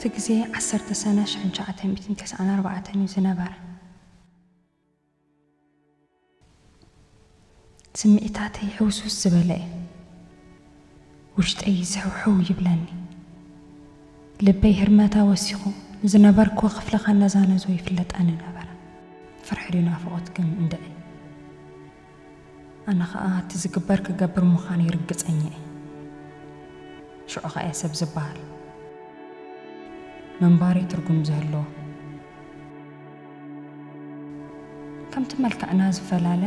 እቲ ግዜ ዓሰርተ ሰነ ሽሕን ትሽዓተ ሚእትን ተስዓን ኣርባዕተን እዩ ዝነበረ። ስምዒታተይ ሕውስውስ ዝበለ እዩ። ውሽጠይ ዝሕውሕው ይብለኒ። ልበይ ህርመታ ወሲኹ፣ ዝነበርክዎ ክፍልኻ ነዛነዞ ይፍለጠኒ ነበረ። ፍርሒ ድዩ ናፍቖት ግን እንድዒ። ኣነ ኸኣ እቲ ዝግበር ክገብር ምዃነይ ርግጸኛ እየ። ሽዑ ኸኣ እየ ሰብ ዝበሃል። ምንባረይ ትርጉም ዝህልዎ። ከምቲ መልክዕና ዝፈላለ፣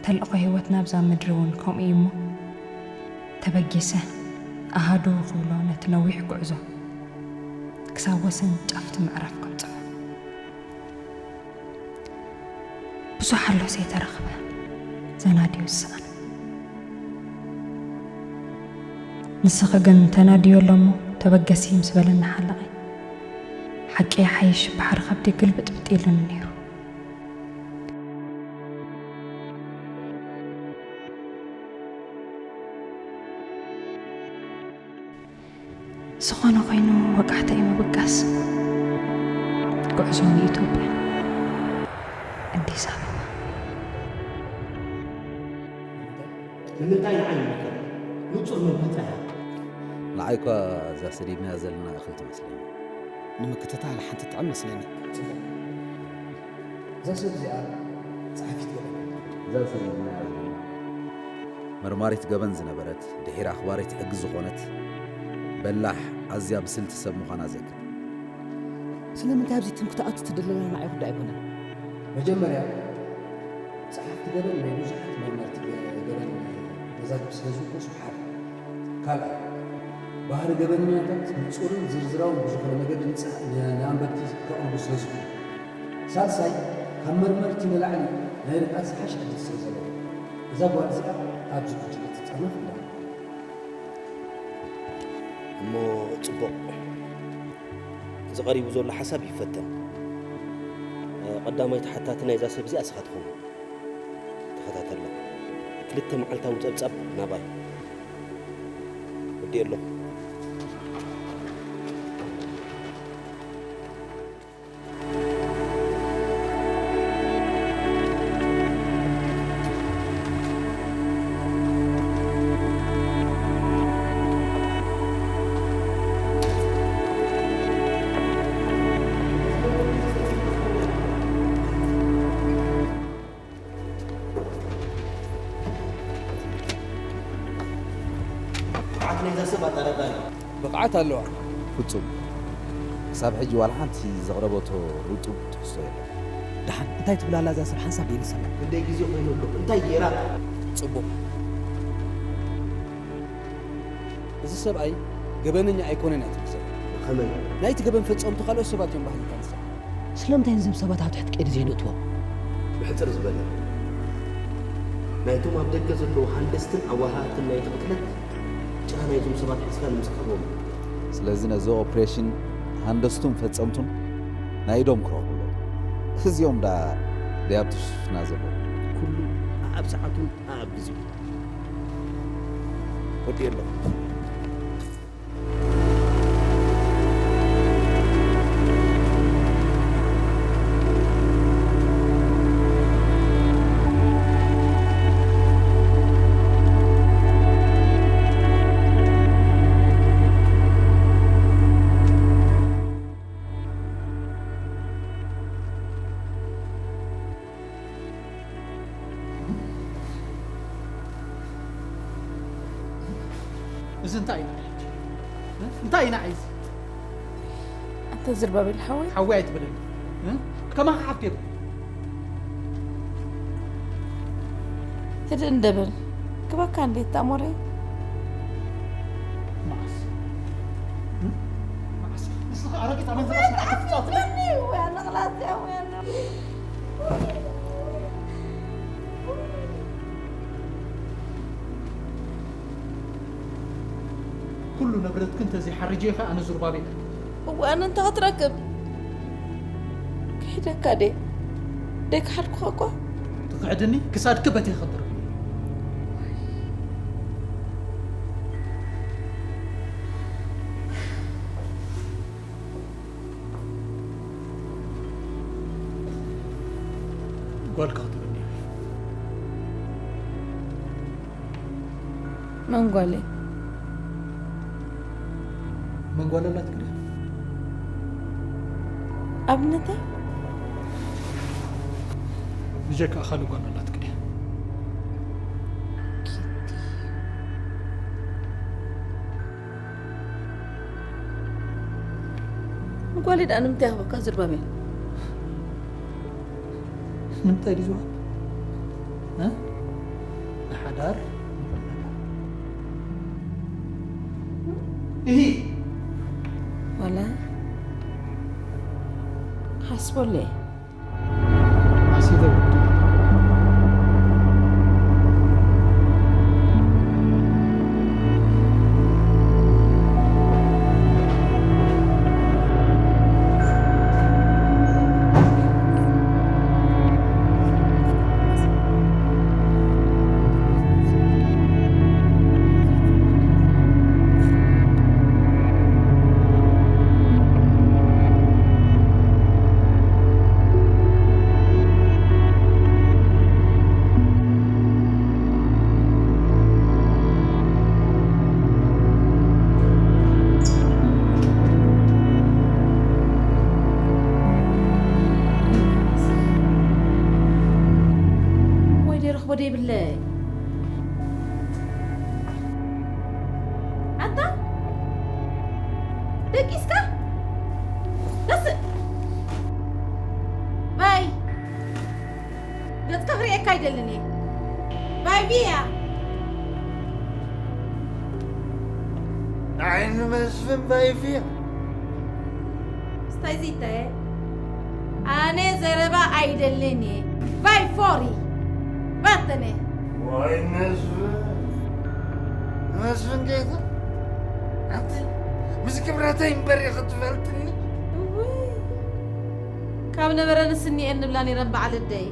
ተልእኾ ህይወትና ኣብዛ ምድሪ እውን ከምኡ እዩ እሞ፣ ተበጊሰ ኣሃዱ ክብሎ ነቲ ነዊሕ ጉዕዞ ክሳብ ወሰን ጫፍቲ ምዕራፍ ከብጽሖ። ብዙሕ ኣሎ ዘይተረኽበ፣ ዘናድዮ ዝሰኣነ። ንስኺ ግን ተናድዮ ኣሎ እሞ ተበገሲ ምስ በለኒ ሓለቐይ፣ ሓቂ ይሓይሽ ባሕሪ ከብዲ ግልብጥብጥ ኢሉኒ ነይሩ። ዝኾነ ኮይኑ ወጋሕታ እዩ ምብጋስ። ጉዕዞ ንኢትዮጵያ፣ ኣዲስ ኣበባ። ንምንታይ ንዓይ ይምልከት? ንጹር መግለጺ ኣይሃብካን። ንዓይ እኳ እዛ ሰዲድናያ ዘለና እኽል ትመስለኒ። ንምክትታል ሓንቲ ጥዕም መስለኒ። እዛ ሰብ እዚኣ ጸሓፊት ገበን። እዛ ሰዲድናያ ዘለና መርማሪት ገበን ዝነበረት፣ ድሒር ኣኽባሪት ሕጊ ዝኾነት፣ በላሕ፣ ኣዝያ ብስልቲ ሰብ ምዃና ዘክር። ስለምንታይ ኣብዚ ትም ክትኣቱ ትደለና ንዓይ ጉዳይ ኣይኮነን። መጀመርያ፣ ጸሓፍቲ ገበን ናይ ብዙሓት መርመርቲ ገበን መዛግብ ስለ ዝውቀሱ ሓደ። ካልኣይ፣ ባህሪ ገበነኛታት ንጹርን ዝርዝራውን ብዝኾነ መገዲ ንጸ- ን- ንኣንበብቲ ከቕርቡ ስለ ዝኽእሉ። ሳልሳይ፣ ካብ መርመርቲ ንላዕሊ ናይ ርግኣት ዝሓሸ ዕድል ስለ ዘለዎ። እዛ ጓል እዚኣ ኣብዚ ጉጅለ ትጸርነፍ እንዳ እሞ ጽቡቕ፣ እዚ ቀሪቡ ዘሎ ሓሳብ ይፈተን። ቀዳማይ ተሓታቲ ናይዛ ሰብ እዚኣ እስኻ ትኸውን። ተኸታተላ። ክልተ መዓልታዊ ጸብጻብ ናባይ። ወዲኤ ኣለኹ። ብቕዓት ናይዛ ሰብ ኣጠራጣሪ እዩ። ብቕዓት ኣለዋ። ፍጹም ክሳብ ሕጂ ዋላ ሓንቲ ዘቕረበቶ ርጡብ ትሕዝቶ የለን። ደሓን እንታይ ትብላላ እዛ ሰብ ሓንሳብ ደይንሰማ። ክንደይ ግዜ ኮይኑ ኣሎ? እንታይ ገይራ? ጽቡቕ። እዚ ሰብኣይ ገበነኛ ኣይኮነን እያ ትብል ዘላ። ከመይ? ናይቲ ገበን ፈጸምቱ ካልኦት ሰባት እዮም ባህልካ ንሳ። ስለምንታይ ነዞም ሰባት ኣብ ትሕቲ ቀይዲ ዘይነእትዎም? ብሕጽር ዝበለ፣ ናይቶም ኣብ ደገ ዘለዉ ሃንደስትን ኣዋሃህትን ናይቲ ቅትለት ጭራ ናይዞም ሰባት ሒዝካ ንምስካቦም እዩ። ስለዚ ነዚ ኦፕሬሽን ሃንደስቱን ፈጸምቱን ናይ ኢዶም ክረኽቡ ኣለዎም። እዚኦም ደኣ ድያብ ትሽፍና ዘለዉ። ኩሉ ኣኣብ ሰዓቱን ኣኣብ ግዜኡ። ወዲኤ ኣለኹ። እዚ እንታይ እዩ ንዓይ ሕጂ? እ? እንታይ እዩ ንዓይ እዚ? ኣንተ ዝርባቤል ሓወይ። ሓወይ ኣይትበለኒ። እ? ከማኻ ሓፍቲ የብለይ። ህድእ እንደበል። ክበካ እንዴት ታሞረይ? መዓስ? እ? መዓስ? ንስኺ ኣረጊት ኣመንዝራስ ንዓይ ክትጻወቲ? ወይ ኣነ ክላስ ወይ ኣነ ኩሉ ንብረትኪ እንተዘይሓሪጀ ኢኻ ኣነ ዙርባቤል። እወ ኣነ እንታይ ክትረክብ? ክሒደካ ድየ? ደይክሓድኩኻ እኳ። ትኽሕድኒ? ክሳድኪ በቲኺ ክትርብኒ። መንጓለይ። መንጓለ ኣላትክ ድያ? ኣብነተይ? ብጀካ ካልእ ጓል ኣላትክ ድያ? ንጓለይ ደኣ ንምንታይ ይህበካ ዝርባብያ? ንምንታይ ድዩ ዝወሃብ? እ? ንሓዳር ንኹልና። እሂ። ዋላ ሓስበለይ። ኣሲተ ውዲ። ወይ ደይ ረኽቦ ደይብለይ። ኣንታ ደቂስካ? ደስ ባይ ገጽካ ክርእየካ ኣይደልን እየ። ባይ ቪያ። ንዓይ ንመስፍን ባይ ቪያ። ስታይ ዚተ ኣነ ዘረባ ኣይደልን እየ። ባይ ፎሪ ባተነ። ዋይ መስፍን፣ መስፍን ጌታ፣ ኣንቲ ምስ ክብረተይ እምበር ኢኺ ትፈልጥኒ። እውይ፣ ካብ ነበረ ንስኒ እየን ንብላ ነይረን በዓል ኣደይ።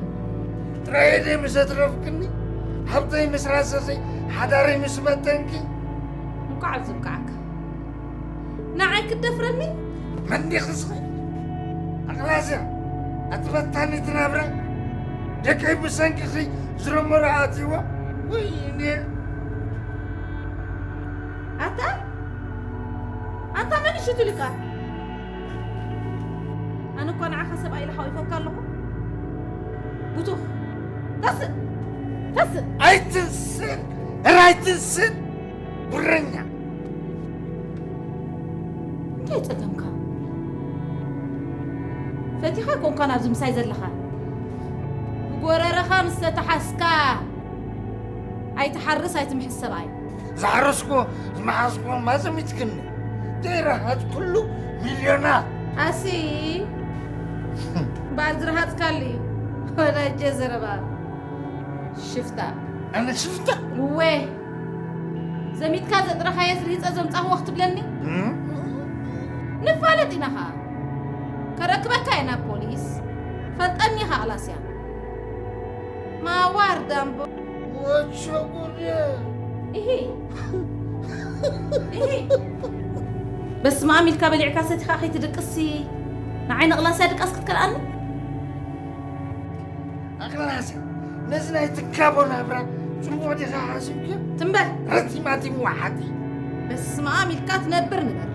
ጥራይ እየ ምስ ኣትረፍክኒ፣ ሃብተይ ምስ ራሰሰይ፣ ሓዳረይ ምስ በተንኪ። እንኳዕ ኣብዚ ብቃዕካ። ንዓይ ክትደፍረኒ? መን ዲኺ እስኺ? ኣቕላስያ፣ ኣቲ በታኒት ናብራ፣ ደቀይ ብሰንኪኺ ዝረመሮ ኣትይዎ። ወይኔ። ኣታ? ኣንታ መን እዩ ሽቱ ኢሉካ? ኣነ እኳ ንዓኻ ሰብኣይ ኢለ ሓቒፈካ ኣለኹ። ብቱኽ። ተስእ! ተስእ! ኣይትንስን! እረ ኣይትንስን! ጉረኛ! እንታይ ጸገምካ? ፈቲኻ ኣይኮንካን ኣብዚ ምሳይ ዘለኻ። ብጎረረኻ ምስ ተተሓዝካ ኣይትሓርስ ኣይትምሕስ ሰብኣይ። ዝሓረስኩዎ ዝመሓዝኩዎ ማዘሚትክኒ። ደይ ረሃጽኩሉ ሚልዮናት። ኣሲ እምበኣር ዝረሃጽካሉ እዩ። ወዳጀ ዘረባ። ሽፍታ። ኣነ ሽፍታ? እወ። ዘሚትካ ዘጥረኻዮ ዝርሂጸ ዘምጻኽዎ ክትብለኒ? እም? ንፋለጥ ኢና ኸኣ። ከረክበካ እየ ናብ ፖሊስ። ፈልጠኒ ኢኻ ኣቕላስያ። ማዋር ዳምቦ። ወቾ ጉድ። እሂ። እሂ። በስመ ኣብ ኢልካ በሊዕካ ሰቲኻ ከይትድቅስሲ ንዓይ ንቕላስያ ድቃስ ክትከልኣኒ? ኣቕላስያ፣ ነዚ ናይ ትካቦ ናብራ ጽቡቕ ዲኻ ሓሲብክዮ? ትም በል። ረቲማቲም ወሓጢ። በስመ ኣብ ኢልካ ትነብር ንበር።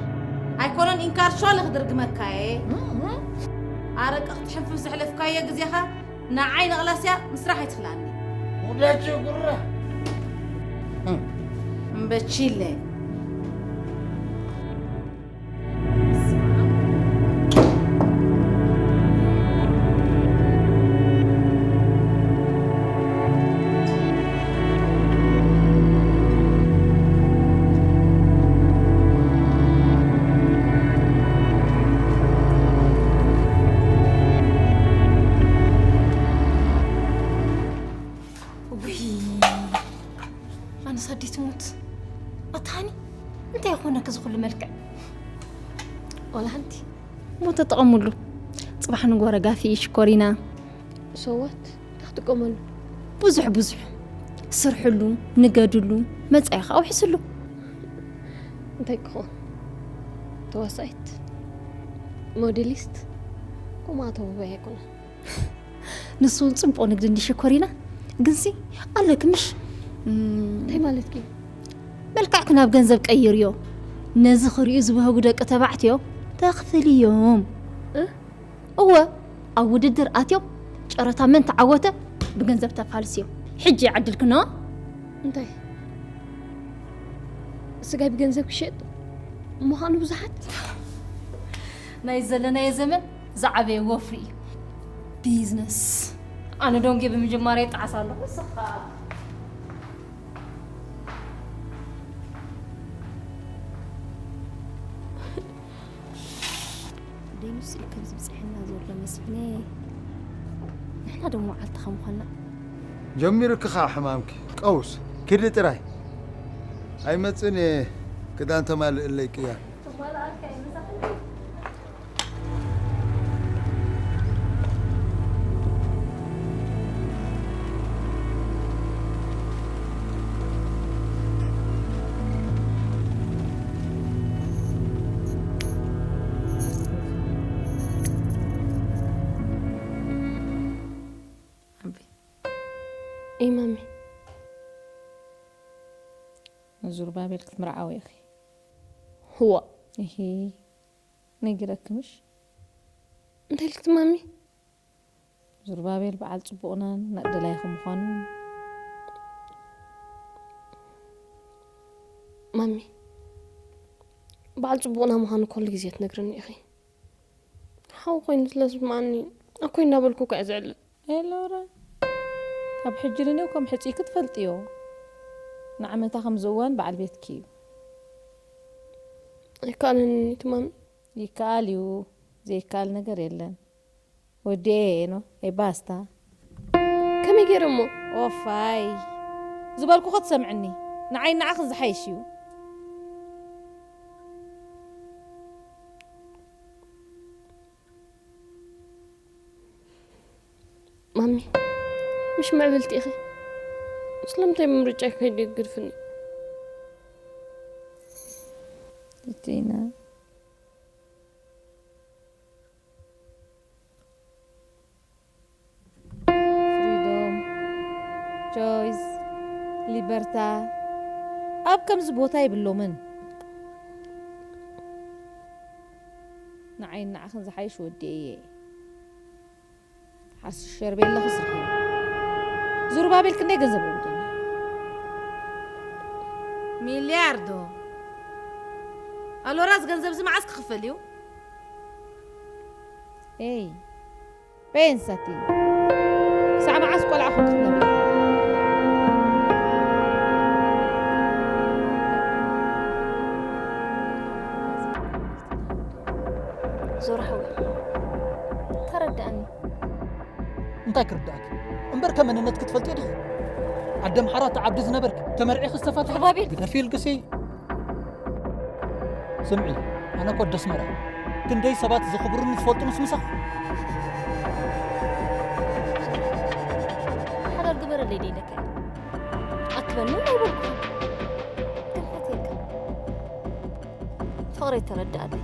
ኣይኮነን ኢንካር ሾለ ክድርግመካ እየ። እህ። ኣረቂ ክትሕንፍፍ ዘሕለፍካዮ ግዜኻ ንዓይ ንቕላስያ ምስራሕ ኣይትኽልኣኒ። ውዳጀ ጉራ። እምበቺለ። ውይ፣ ኣነስ ኣዴ ትሙት። ኣታ ሃኒ፣ እንታይ ይኾነኪ እዚ ኩሉ መልክዕ? ዋላ ሓንቲ። እሞ ተጠቐሙሉ። ጽባሕ ንግሆ ረጋፊ ሽኮሪና። So what? እንታይ ክትጥቀመሉ? ብዙሕ ብዙሕ። ስርሕሉ፣ ንገድሉ፣ መጻኢኻ ኣውሕስሉ። እንታይ ክኾን? ተዋሳኢት፣ ሞዴሊስት፣ ከምኣ ተውህቦ ኣይኮነን። ንሱ እውን ጽቡቕ ንግዲ እንዲ ሽኮሪና፣ ግንሲ ኣለኪ ምሽ? እም፣ እንታይ ማለትኪ? መልክዕኪ ናብ ገንዘብ ቀይርዮ። ነዚ ክርእዩ ዝበህጉ ደቂ ተባዕትዮ ተኽፍልዮም። እ? እወ፣ ኣብ ውድድር ኣትዮም ጨረታ መን ተዓወተ ብገንዘብ ተፋልስዮ። ሕጂ ይዓድልክኖ። እንታይ? ስጋይ ብገንዘብ ክሸጥ ምዃኑ ብዙሓት? ናይ ዘለናዮ ዘመን ዝዓበየ ወፍሪ እዩ። ቢዝነስ። ኣነ ዶንጌ ብምጅማር ይጠዓስ ኣለኹ። ንስኻ? ደይኑስ እዩ ከምዚ ብፅሕና ዘሎ መስፍነ። ንሕና ዶ መዓልቲ ከም ኾና? ጀሚሩኪ ኸዓ ሕማምኪ። ቀውስ። ክዲ ጥራይ። ኣይመፅን እየ። ክዳን ተማልእለይ ቅያ። ኣቢ። እይ ማሚ። ዙርባቤል ክትምርዓዊ ኢኺ። ህዋ። እሂ። ነጊረኪ ምሽ? እንታይ ኢልክቲ ማሚ? ዙርባቤል በዓል ጽቡቕናን ናእ ደላይኺ ምዃኑን። ማሚ፣ በዓል ጽቡቕና ምዃኑ ኩሉ ግዜ ትነግርኒ ኢኺ። ሓው ኮይኑ ስለ ዝስምዓኒ፣ ኣኮይ እናበልኩ እኳ እየ ዝዕልል። ኤሎራ፣ ካብ ሕጂ ንኔው ከም ሕጽይኪ ትፈልጥዮ። ንዓመታ ከም ዝእዋን በዓል ቤትኪ እዩ። ኣይከኣለንን እቲ ማሚ። ይከኣል እዩ፣ ዘይከኣል ነገር የለን። ወዲኤ እየ ኖ፣ ኤ ባስታ። ከመይ ገይረ እሞ? ኦፋይ፣ ዝበልኩ ክትሰምዕኒ፣ ንዓይ ንዓኽን ዝሓይሽ እዩ። ማሚ፣ ምሽ ምዕብልቲ ኢኺ። ስለምንታይ ምርጫይ ከይዱ ይግድፍኒ? ቲና። ፍሪዶም፣ ቾይስ፣ ሊበርታ ኣብ ከምዚ ቦታ የብሎምን። ንዓይን ንዓኽን ዝሓይሽ ወዲ እየ። ሓርሲ ሸርቤ ኣለኺ ስርሒ። ዙሩባቤል ክንደይ ገንዘብ ኣለዎ? ሚልያርዶ። ኣሎራዝ ገንዘብ እዚ መዓስ ክኽፈል እዩ? ኤይ፣ ፔንሳቲ። ክሳዕ መዓስ ቆልዓ ኮንክ ክትነብር? ዞራ ሓወይ፣ ተረድኣኒ። እንታይ ክርድኣኪ? እምበር ከ መንነትኪ ትፈልጥዮ ዲኺ? ዓዲ ኣምሓራ ትዓብዲ ዝነበርኪ፣ ተመርዒኺ ዝተፈትሐ ሩባቤል! ግደፊ ልግሲ። ስምዒ፣ ኣነ እኮ ደስ መርዓ። ክንደይ ሰባት ዝኽብሩኒ ዝፈልጡንስ ምሳኺ። ሓዳር ግበረለይ ዶ ኢለካ? ኣክበኒ ኣይበልኩን። ግን ፈትየካ። ፍቕረይ ተረድኣለይ።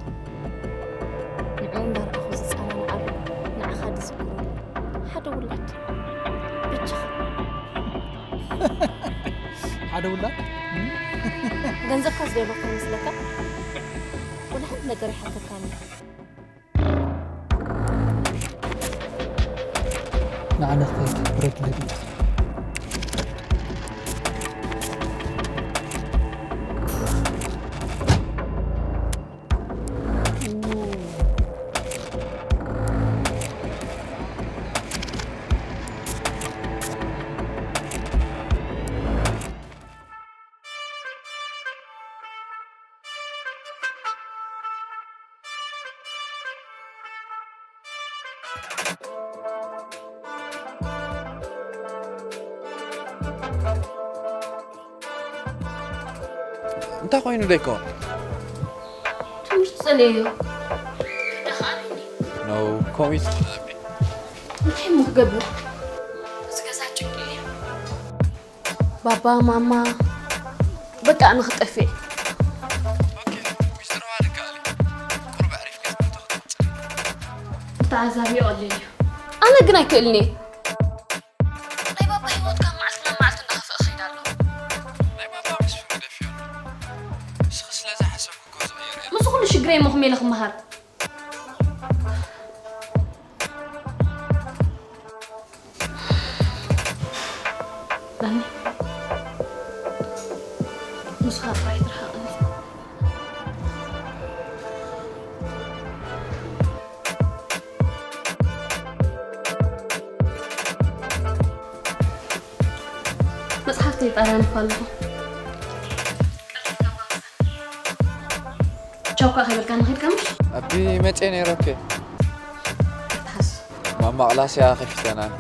ንዕኡ እንዳርኣኹ ዝጸናንዓሉ፣ ንዓኻ ድዝክረሉ ሓደ ውላድ። ብቻኻ። ሓደ ውላድ? ገንዘብካ ዝደለኹ ይመስለካ? ወላ ሓንቲ ነገር ይሓተካኒ። ንዓና ክኸይድ ብረት ለዲት። እንታይ ኮይኑ ዶ ይከውን? ትምህርቲ ጸልየዮ። ደኻልኒ። ነው፣ ከምኡ እዩ። እንታይ እሞ ክገብር? እዚ ገዛ ጭንቂ እዩ። ባባ፣ ማማ፣ በቃ ኣነ ክጠፍእ። ኦኬ፣ ሚስተር ዋልካ ኣሊ። ቁሩብ ኣዕሪፍካ ክትመጽእ። ተዓዛቢ ይቐልል እዩ። ኣነ ግን ኣይክእልን እየ። ናይ ባባ ህይወት ካብ መዓልቲ ናብ መዓልቲ እንዳኸፍአ ክኸይድ ኣሎ። ናይ ባባ መስፍን ግደፍዮ። ክሬም ኹም ኢለ ክመሃር። ዳኒ፣ ንስኻ ጥራይ ትርሓቐኒ። መጽሓፍተይ ጣርያ ንፋ ኣለኹ። ቻው እኳ ከይበልካ ንኸይድካ ምሽ? ኣቢ መጼ ነይረኪ። ትሓስ። ማማ ኣቕላስያ ከፊተናን።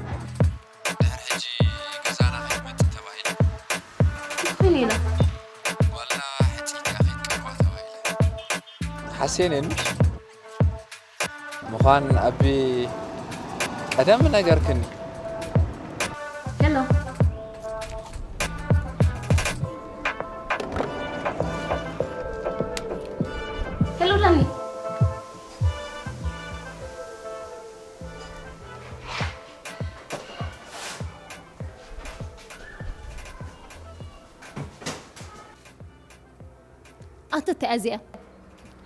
ድሕር ሕጂ ገዛና ከይትመጽእ ተባሂሉ። እንታይ ኮይነ ኢላ? ዋላ ሕጽይካ ከይትቀርባ ተባሂለ። ሓሴን እየ ምሽ? ምዃን ኣቢ ቀደም ነገርክኒ። ሄሎ። ሄሎ ዳኒ። ኣተተ ኣዚኣ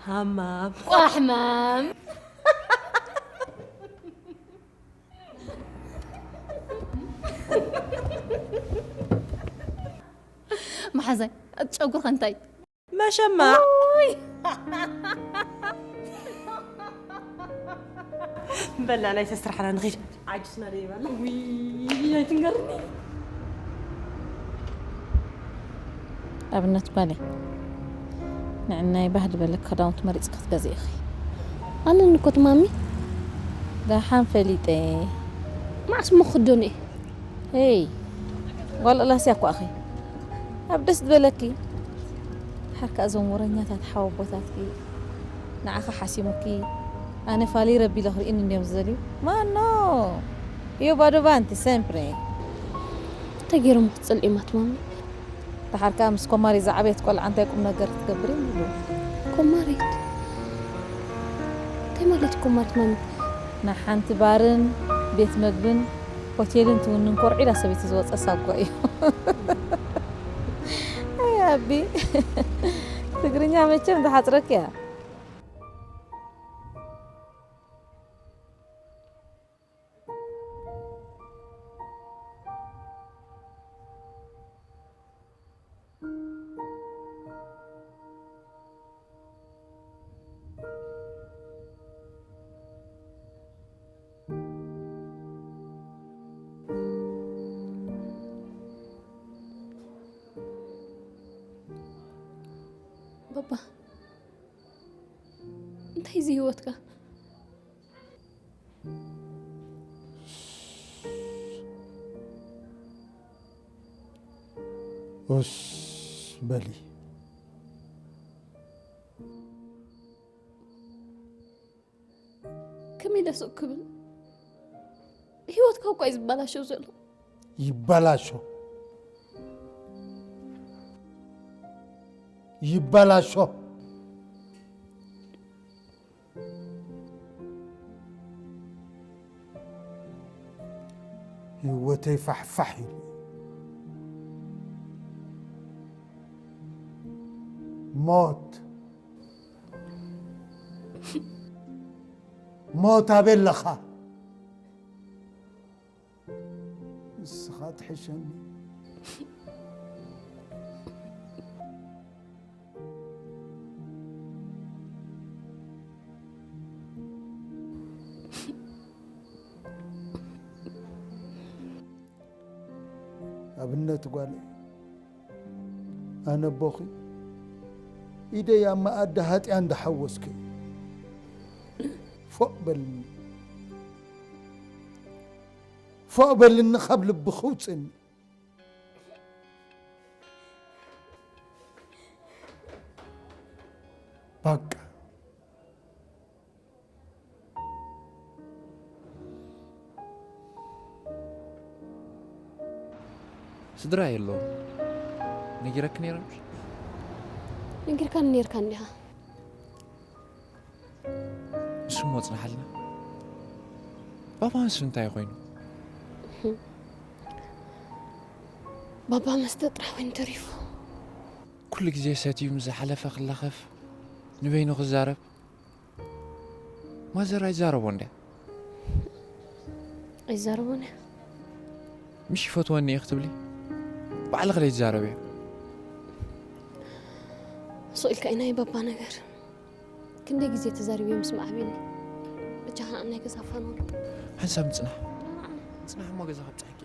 ሃማም። ቋሕማም። መሓዛይ፣ እቲ ጨጉርኸ እንታይ? መሸማዕ። ኡይ። በላ ናይ ስራሕና ንኺድ። ዓጅስና ደይ በላ። ውይ፣ ኣይትንገርኒ። ኣብነት ጓለይ፣ ንዕናይ ባህሊ በለክ ክዳውንቲ መሪጽ ክትገዝኢ ኢኺ። ኣለኒ እኮ ትማሚ። ደሓን ፈሊጠ። መዓስ እሞ ክኽደኖ እየ? ሄይ፣ ጓል ላስያ እኮ ኣኺ። ኣብ ደስ ዝበለኪ። ድሓር ከኣ እዞም ወረኛታት ሓወቦታትኪ ንዓኺ ሓሲሙኪ፣ ኣነ ፋሊ ረቢ ኢለ ክርእኒ እንድዮም ዝደልዩ። ማኖ? ዮ ባዶ ባንቲ፣ sempre። እንታይ ገይሮም ክትጽልኢማ ትማሚ? ደሓር ከኣ ምስ ኮማሪት ዝዓበየት ቆልዓ እንታይ ቁም ነገር ክትገብር እዩ ዝብሉ? ኮማሪት? እንታይ ማለት እዩ ኮማሪት ማሚ? ንሓንቲ ባርን ቤት መግብን ሆቴልን ትውንን ኮርዒዳ ሰበይቲ ዝወጸ ሳጓ እዩ። ኣይ ኣቢ፣ ትግርኛ መቸም ዝሓጽረኪ እያ። ባባ፣ እንታይ እዚ ህይወትካ? ኡስ በሊ። ከመይ ኢለ ስቕ ክብል? ህይወትካ እኳ እዩ ዝበላሸው ዘሎ። ይበላሾ። ይበላሾ። ህይወተይ ፋሕፋሕ ኢሉ። ሞት። ሞት ኣበይ ኣለኻ? ንስኻ ትሕሸኒ። ኣብነት ጓለይ፣ ኣነ ኣቦኺ ኢደይ ኣብ መኣዲ ሃጥያ እንዳሓወስኩ እየ። ፎእ በልኒ። ፎእ በልኒ፣ ካብ ልብኺ ውፅእኒ። ባቃ። ስድራ የለዎም። ነጊረኪ ነይረ ምሽ? ነጊርካኒ ነይርካ እንዲኻ። ንሱ እሞ ጽንሓልና። ባባ ንሱ እንታይ ኮይኑ? ባባ መስተ ጥራሕ ኮይኑ ተሪፉ። ኩሉ ግዜ ሰትዩ ምስ ዝሓለፈ ክላኸፍ፣ ንበይኑ ክዛረብ፣ ማዘር ኣይዛረቦ እንድያ። ኣይዛረቦን እያ። ምሽ ይፈትወኒ እየ ክትብሊ ባዕልኺ ደይ ትዛረብያ። ሱቕ ኢልካ ኢና ባባ ነገር። ክንደይ ግዜ ተዛሪበ ምስ ማዕቢኒ። ብቻ ከኣ ናይ ገዛ ፋኖሎ። ሓንሳብ ምጽናሕ። ጽናሕ እሞ ገዛ ከብጽሐኪ።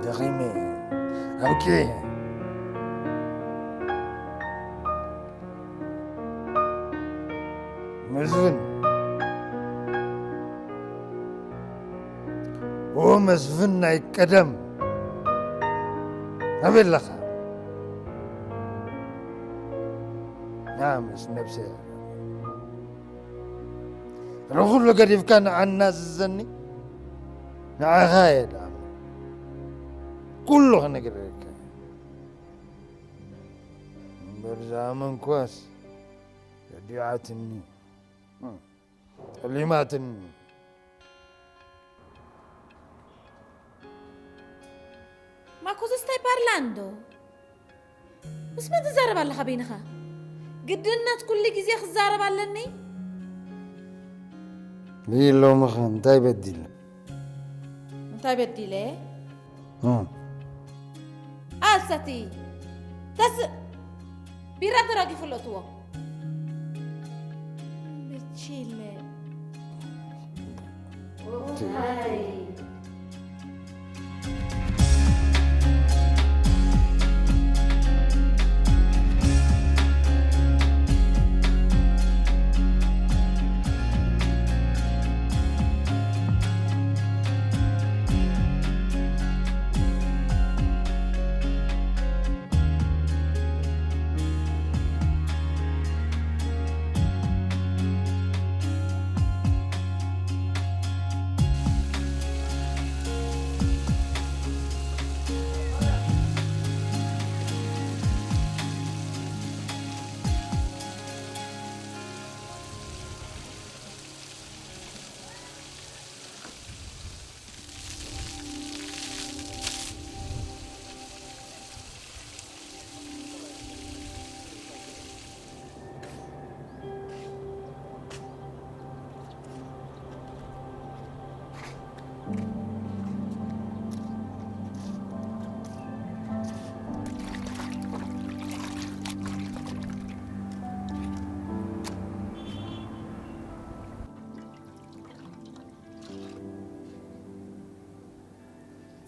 ደኺመ፣ ኣብቂዐ። መስፍን። ኦ መስፍን ናይ ቀደም። ኣበይ ኣለኻ? ና ምስ ነብሰ። ንኹሉ ገዲፍካ ንዓና ዝዘኒ፣ ንዓኻ እየ ደኣ። ኩሉ ክነግረካ። እምበር ዝኣመንኳስ ረዲዓትኒ፣ ጠሊማትኒ። Ma cosa stai parlando? ምስ መን ትዛረብ ኣለኻ በይንኻ? ግድነት ኩሉ ግዜ ክዛረብ ኣለኒ? ንሎምኸ እንታይ በዲለ? እንታይ በዲለ? እም። ኣልሰቲ፣ ተስ-፣ ቢራ ተራጊፉ ለእትዎ። በቺለ።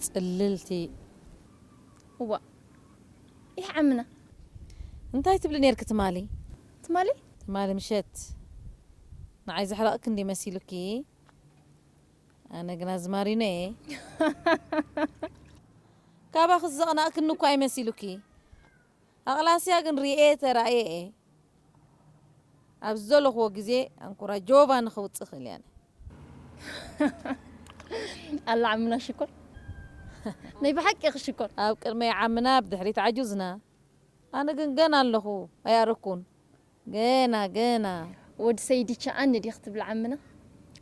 ጽልልቲ። እዋ፣ ይህ ዓምና። እንታይ ትብሊ ነርኪ ትማሊ? ትማሊ? ትማሊ ምሸት ንዓይ ዘሕረቕኪ እንዲ መሲሉኪ? ኣነ ግና ዝማሪኖ እየ። ካባኺ ዝዘቕነቕክኒ እኳ ኣይመሲሉኪ። ኣቕላስያ ግን ሪኤ ተራእየ እየ። ኣብ ዝደለኽዎ ግዜ ኣንኮራ ጆቫኒ ከውጽእ እኽእል እየ ኣነ። ኣላ ዓምና ሽኮር። ናይ ብሓቂ ኢኺ ሽኮር። ኣብ ቅድመይ ዓምና፣ ብድሕሪት ዓጁዝና። ኣነ ግን ገና ኣለኹ፣ ኣይኣረኩን። ገና፣ ገና። ወዲ ሰይዲ ቻ ኣነ ዲኺ ትብል ዓምና?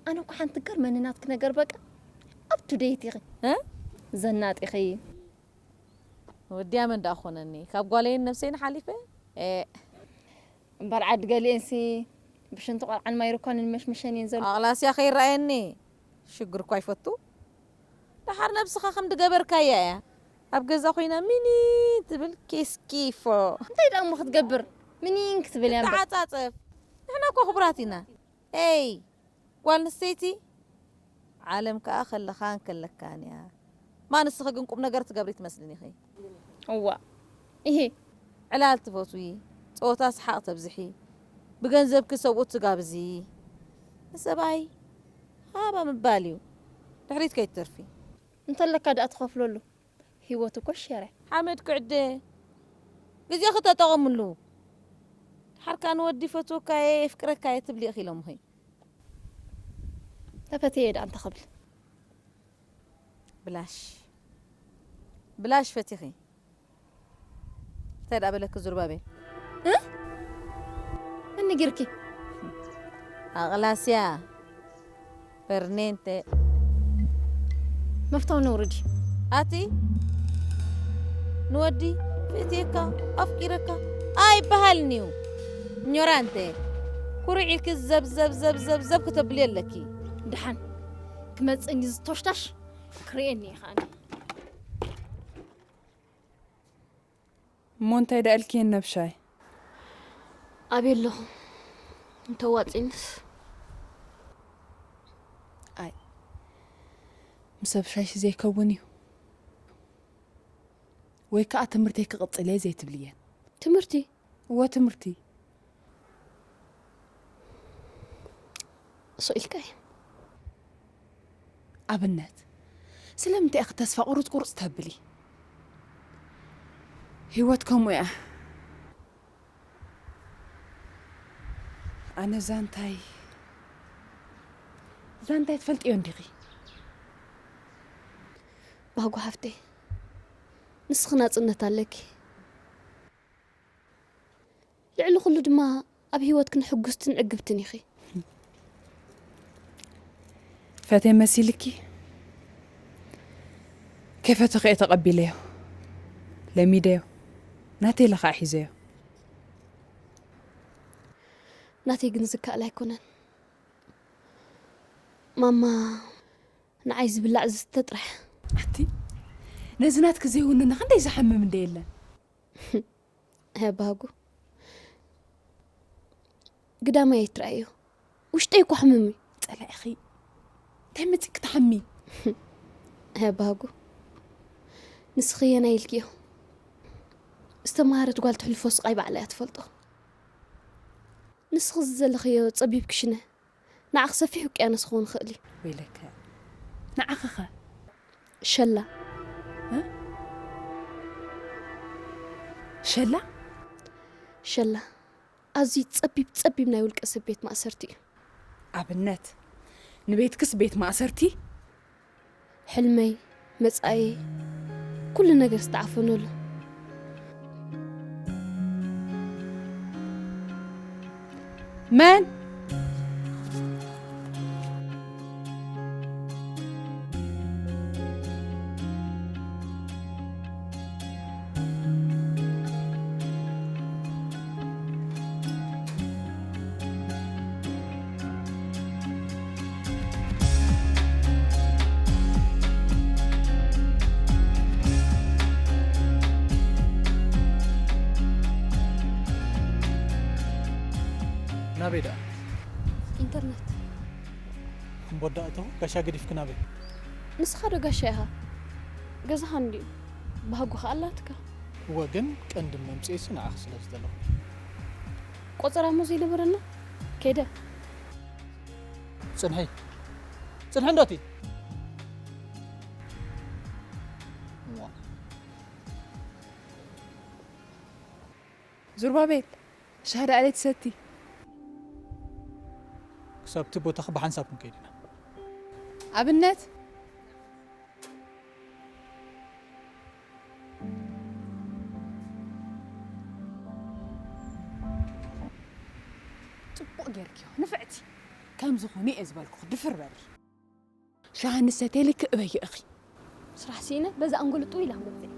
ኣነ እኮ ሓንቲ ገርመኒ ናትኪ ነገር በቃ። Up to date ኢኺ። እ? ዘናጢ ኢኺ። ወድያ መን ደኣ ኮነኒ? ካብ ጓለይን ነብሰይን ሓሊፈ? ኤእ። እምበር ዓዲ ገሊኤንሲ ብሽንቲ ቆልዓን ማይ ርኳንን መሽመሸን እየን ዘሎ። ኣቕላስያ ከይረኣየኒ ሽግር እኳ ይፈቱ። ደሓር ነብስኻ ከም ድገበርካያ እያ። ኣብ ገዛ ኮይና ሚኒ ትብል ኬስኪፎ። እንታይ ደኣ እሞ ክትገብር? ሚኒን ክትብል እያ እምበር። ተዓጻጸፍ። ንሕና እኮ ክቡራት ኢና። ኤይ፣ ጓል ኣንስተይቲ፣ ዓለም ከኣ ከለኻን ከለካን እያ። ማ ንስኺ ግን ቁም ነገር ትገብሪ ትመስልኒ ኢኺ። እዋ፣ ኢሂ። ዕላል ትፈትዊ፣ ጸወታ ሰሓቕ ተብዝሒ፣ ብገንዘብኪ ሰብኡት ትጋብዚ። ንሰብኣይ ሃባ ምባል እዩ፣ ድሕሪት ከይትተርፊ። እንተለካ ደኣ ትኸፍለሉ፣ ህይወት እኮ ሸረ። ሓመድ ክዕደ፣ ግዜኺ ተጠቐምሉ። ሓርካ ንወዲ ፈትወካየ የፍቅረካየ ትብሊ ኢኺ ኢሎምኺ። ተፈትየ ደኣ እንተ ኽብል። ብላሽ። ብላሽ ፈቲኺ። እንታይ ደኣ በለኪ ዙርባቤል? እ? መን ነጊርኪ? ኣቕላስያ። ፈርኔንተ። መፍተው ነውርዲ። ኣቲ ንወዲ ፈትየካ ኣፍቂረካ ኣይበሃልን እዩ። ኞራንተ። ኩርዒ ኢልኪ ዘብ ዘብ ዘብ ዘብ ዘብ ክተብሊ ኣለኪ። ደሓን ክመጽእኒ ዝቶሽታሽ ክርእየኒ እዩ ከኣኒ። እሞ እንታይ ደኣ ኢልክየን ነብሻይ? ኣበይ ኣለኹ? እንተዋጺንስ? ኣይ፣ ምስ ኣብሻይሽ ዘይከውን እዩ። ወይ ከኣ ትምህርተይ ክቕጽል እየ ዘይትብልየን። ትምህርቲ? እወ፣ ትምህርቲ። እሱ ኢልካ እዩ። ኣብነት፣ ስለምንታይ ኢኺ ተስፋ ቁርጽ ቁርጽ ተብሊ? ህይወት ከምኡ እያ። ኣነ ዛንታይ፣ ዛንታይ ትፈልጥዮ እንዲኺ? ባህጉ ሓፍተይ፣ ንስኺ ናጽነት ኣለኪ። ልዕሊ ኩሉ ድማ ኣብ ህይወትክን ሕጉስትን ዕግብትን ኢኺ። ፈትየ መሲልኪ? ከይፈተኹ እየ ተቐቢለዮ። ለሚደዮ። ናተይ ኢለ ኸዓ ሒዘዮ። ናተይ ግን ዝከኣል ኣይኮነን። ማማ ንዓይ ዝብላዕ ዝስተ ጥራሕ። ኣቲ፣ ነዚ ናትኪ ዘይውንና ክንደይ ዝሓምም እንደ የለን። ሀ ባህጉ፣ ግዳማይ ኣይትረኣዮ። ውሽጠይ እኮ ሓምም እዩ። ጸላኢኺ እንታይ መጺእ ክትሓሚ? ሀ ባህጉ፣ ንስኺ የናይ ኢልክዮ? ዝተማሃረት ጓል ትሕልፎ ስቓይ ባዕላ እያ ትፈልጦ። ንስኺ ዝዘለኽዮ ጸቢብ ክሽነ፣ ንዓኺ ሰፊሕ ውቅያኖስ ክኸውን ይኽእል እዩ። ወይለከ፣ ንዓኺኸ? ሸላ። እ? ሸላ? ሸላ። ኣዝዩ ጸቢብ፣ ጸቢብ ናይ ውልቀ ሰብ ቤት ማእሰርቲ እዩ። ኣብነት፣ ንቤትክስ ቤት ማእሰርቲ? ሕልመይ፣ መጻኢየይ፣ ኩሉ ነገር ዝተዓፈነሉ። መን? ናበይ ደኣ? ኢንተርነት። እምቦ ኣደ ኣእተኹ፣ ጋሻ ገዲፍኪ ናበይ? ንስኻ ዶ ጋሻ ኢኻ? ገዛኻ እንድዩ፣ ባህጉ ኸኣ ኣላትካ። እወ፣ ግን ቀንዲ መምጽኤሲ ንዓኺ ስለ ዝደለኹ። ቆጸራ እሞ ዘይነበረና? ከይደ። ጽንሒ። ጽንሒ እንዶ እቲ። እዋ። ዙርባቤል፣ ሻሂ ደኣ ለይትሰቲ። ክሳብቲ ቦታኺ ብሓንሳብ ክንከይድ ኢና። ኣብነት? ጽቡቕ ጌርክዮ፣ ንፍዕቲ። ከምዚ ኹኒ እየ ዝበልኩኺ፣ ድፍር በሊ። ሻሂ ንሰትየልኪ እበይ ኢኺ? ስራሕ ስኢነ በዛ ኣንጎሎ ጥው ኢለ ክመጽእ።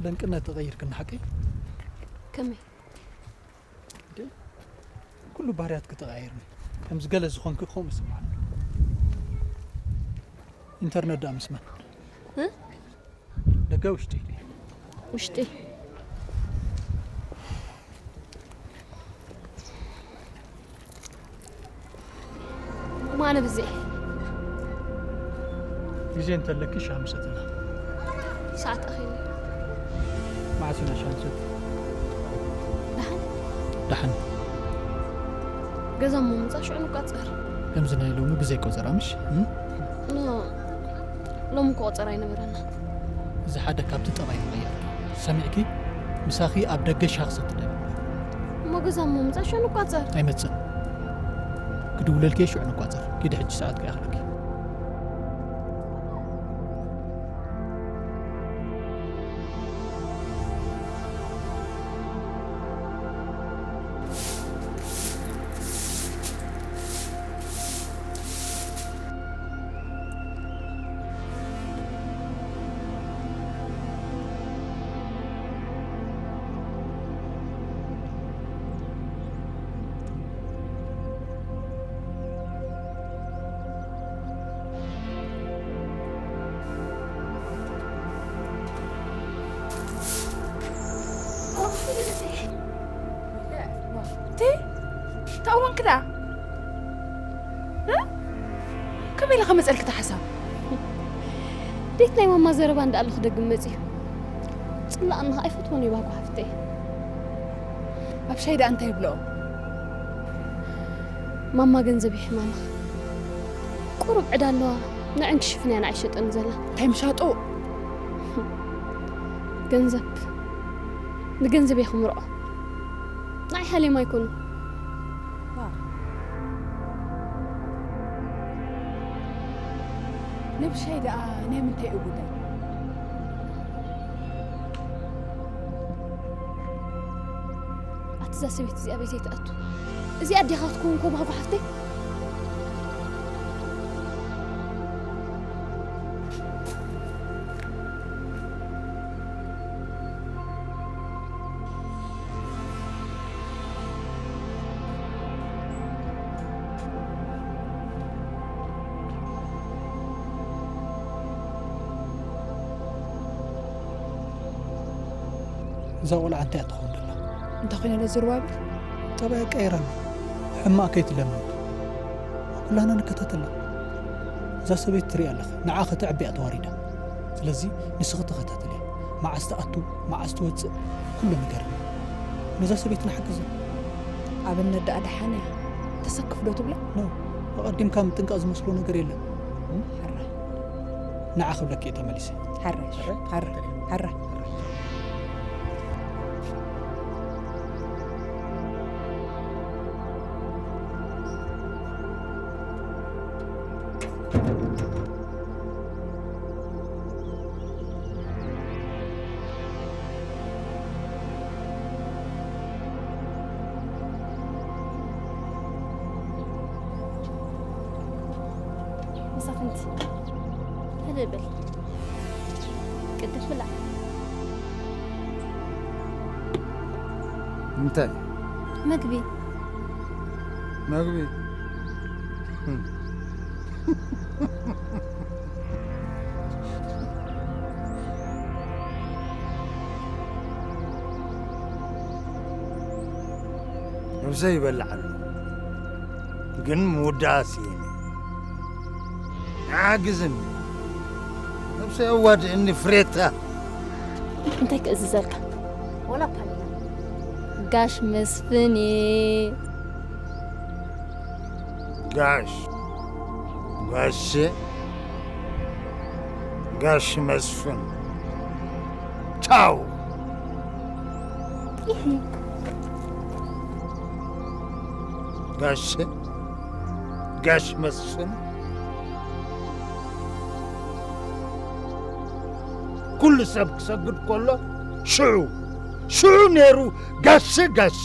ደንቅነት ተቐይርክኒ ሓቀይ? ከመይ? እንዴ፣ ኩሉ ባህርያትኪ ተቐያይርኒ። ከምዚ ገለ ዝኾንኪ ክኸውን ይስምዓኒ። ኢንተርነት ደኣ ምስ መን? እ? ደገ ውሽጢ? ውሽጢ። ማነ ብዜ። ግዜ እንተለኪ ሻሂ ምሰትና። ሰዓት ኣኺሉ። መዓስ ኢና ሻሂ ንሰቲ? ደሓን። ደሓን። ገዛ እሞ ምጻእ ሽዑ ንቋጸር። ከምዚ ናይ ሎሚ ብዘይ ቆጸራ ምሽ? እም? ኖ፣ ሎሚ ክቆጸር ኣይነበረና። እዚ ሓደ ካብቲ ጠባይ ምቕያር። ሰሚዕኪ? ምሳኺ ኣብ ደገ ሻሂ ክሰቲ ደሊ። እሞ ገዛ እሞ ምጻእ ሽዑ ንቋጸር። ኣይመጽን። ክድውለልኪ ሽዑ ንቋጸር። ኪዲ ሕጂ ሰዓት ከይኣኽለኪ። ቲ ተእወንክ ደኣ እ? ከመይ ኢለ ከመፀልክ እቲ ሓሳብ? ቤት ናይ ማማ ዘረባ እንዳኣሉ ክደግም መፅዩ። ፅላእ እንኻ ኣይፈትዎን እዩ ባጓ ሓፍተይ። ኣብ ሻይ ደኣ እንታይ ይብልኦ? ማማ ገንዘብ ይሕማና። ቁሩብ ዕዳ ኣለዋ። ንዕን ክሽፍን እያ ንዓይ ሸጠኒ ዘላ። እንታይ ምሻጡ? ገንዘብ ንገንዘብ እየ ክምርዖ። ንዓይ ሓልዮም ኣይኮኑ። ነብሻይ ደኣ ናይ ምንታይ እዩ ጉዳይ? ኣቲ እዛ ሰበይቲ እዚኣ በይተይ ትኣቱ። እዚኣ ኣዴኻ ክትከውን ኮ ባህጎ ሓፍተይ? እዛ ቆልዓ እንታይ እያ ትኸውን ዘላ? እንታይ ኮይና ዶ ዝርባብል? ጠባይ ቀይረና። ሕማቕ ከይትለምድ። ኩላና ንከታተላ። እዛ ሰበይቲ ትሪኣ ኣለኻ። ንዓ ከተዕቢ እያ ተዋሪዳ። ስለዚ ንስኺ ተኸታተልያ። መዓስ ትኣቱ፣ መዓስ ትወፅእ፣ ኩሉ ንገርኒ። ነዛ ሰበይቲ ንሓግዛ። ኣብነት ደኣ ደሓን እያ። ተሰክፍ ዶ ትብላ? ኖ፣ ኣቐዲምካ ምጥንቃቕ ዝመስሎ ነገር የለን። እም? ሕራይ። ንዓ ክብለኪ እየ ተመሊሰ። ሕራይ። ሕራይ። ሕራይ። መሳፍንቲ፣ ሕልል በል። ቅድም ብላ። እንታይ? መግቢ። መግቢ? እም። ነብሰይ ይበልዕ ኣሎ። ግን ምውዳእ ስኢነ። ንዓ ግዝኒ። ነብሰይ ኣዋድእኒ ፍሬታ። እንታይ ክእዝዘልካ? ዋላ እኳ ሌላ። ጋሽ መስፍን እየ። ጋሽ፣ ጋሽ፣ ጋሽ መስፍን። ቻው። ጋሽ፣ ጋሽ መስፍን። ኩሉ ሰብ ክሰግድ ከሎ ሽዑ፣ ሽዑ ነይሩ ጋሽ፣ ጋሽ።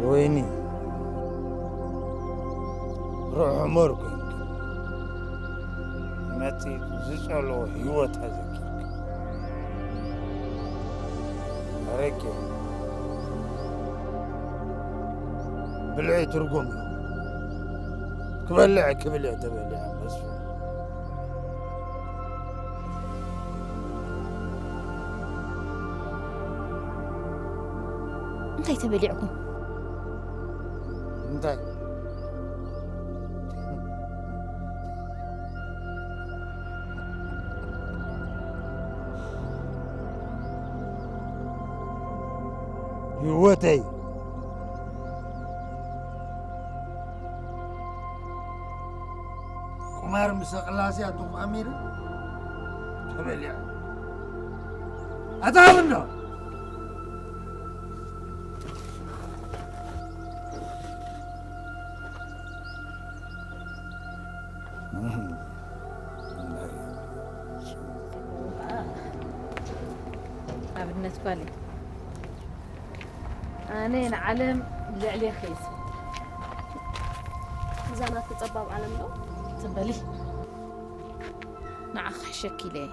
ወይኒ ሩሕ ዑመር ኮንክ መጺ ዝጸልኦ ህይወት ኣዘኪርክ። ኣረቄ ብልዒ ትርጉም እዩ። ክበልዕ ክብል እየ ተበሊዐ መስፍን። እንታይ ተበሊዕኩም? እንታይ? ህይወተይ። ቁማር ምስ ኣቕላስያ ተቋሚሩ ተበሊዐ። ኣታ ሃብኖ! ኣብነት ጓለይ፣ ኣነ ንዓለም ልዕሌኺ እየ ዝፈትዋ። እዛ ናትኪ ጸባብ ዓለም ዶ? ትም በሊ። ንዓኺ ክሕሸኪ ኢለ እየ።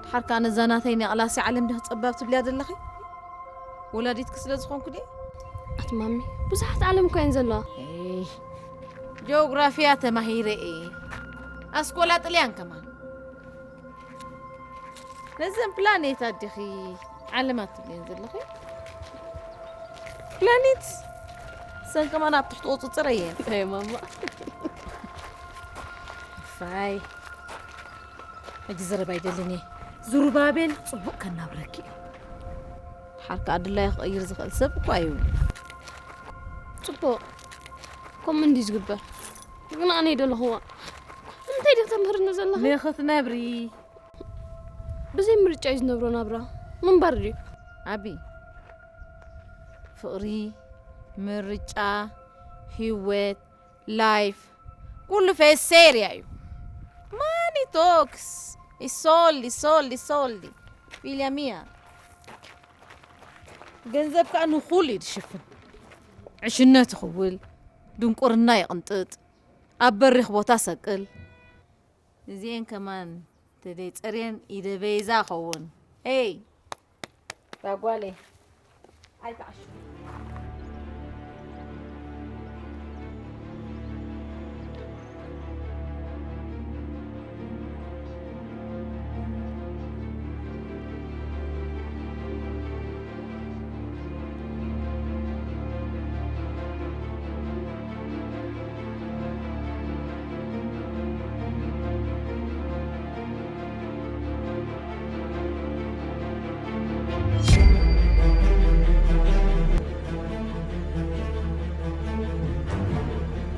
ድሓር ከኣ ነዛ ናተይ ናይ ኣቕላሲ ዓለም ዲኺ ጸባብ ትብልያ ዘለኺ? ወላዲትኪ ስለ ዝኾንኩ ድየ? ኣቲ ማሚ፣ ብዙሓት ዓለም እኮ እየን ዘለዋ። ኤይ፣ ጂኦግራፊያ ተማሂረ እየ። ኣስኮላ ጥልያን ከማን። ነዘን ፕላኔት ኣዲኺ ዓለማት ትብልየን ዘለኺ? ፕላኔት ሰን ከማን ኣብ ትሕቲ ቁጽጽር እየን። ኣይ ማማ። ፋይ፣ ሕጂ ዘረባ ኣይደልን እየ። ዙሩባቤል ጽቡቕ ከናብረኪ እዩ። ድሓር ከኣ ድላዩ ክቕይር ዝኽእል ሰብ እኳ እዩ። ጽቡቕ። ከምኡ እንዲ ዝግበር። ግን ኣነ ይደለኹዋ። እንታይ ዲኺ ተምህርኒ ዘለኺ? ንኽትነብሪ። ብዘይ ምርጫ እዩ ዝነብሮ ናብራ። ምንባር ድዩ? ኣቢ፣ ፍቕሪ፣ ምርጫ፣ ህይወት፣ ላይፍ፣ ኩሉ ፌስ ሴርያ እዩ። ማኒ ቶክስ፣ i soldi, soldi, soldi. Figlia mia. ገንዘብ ከኣ ንኹሉ እዩ ዝሽፍን። ዕሽነት ይኽውል፣ ድንቁርና ይቕንጥጥ፣ ኣብ በሪኽ ቦታ ሰቅል። እዚኤን ከማን ተደይ ጸርየን ኢደ በይዛ ኸውን። ኤይ! ዳጓለይ። ኣይትዓሹ።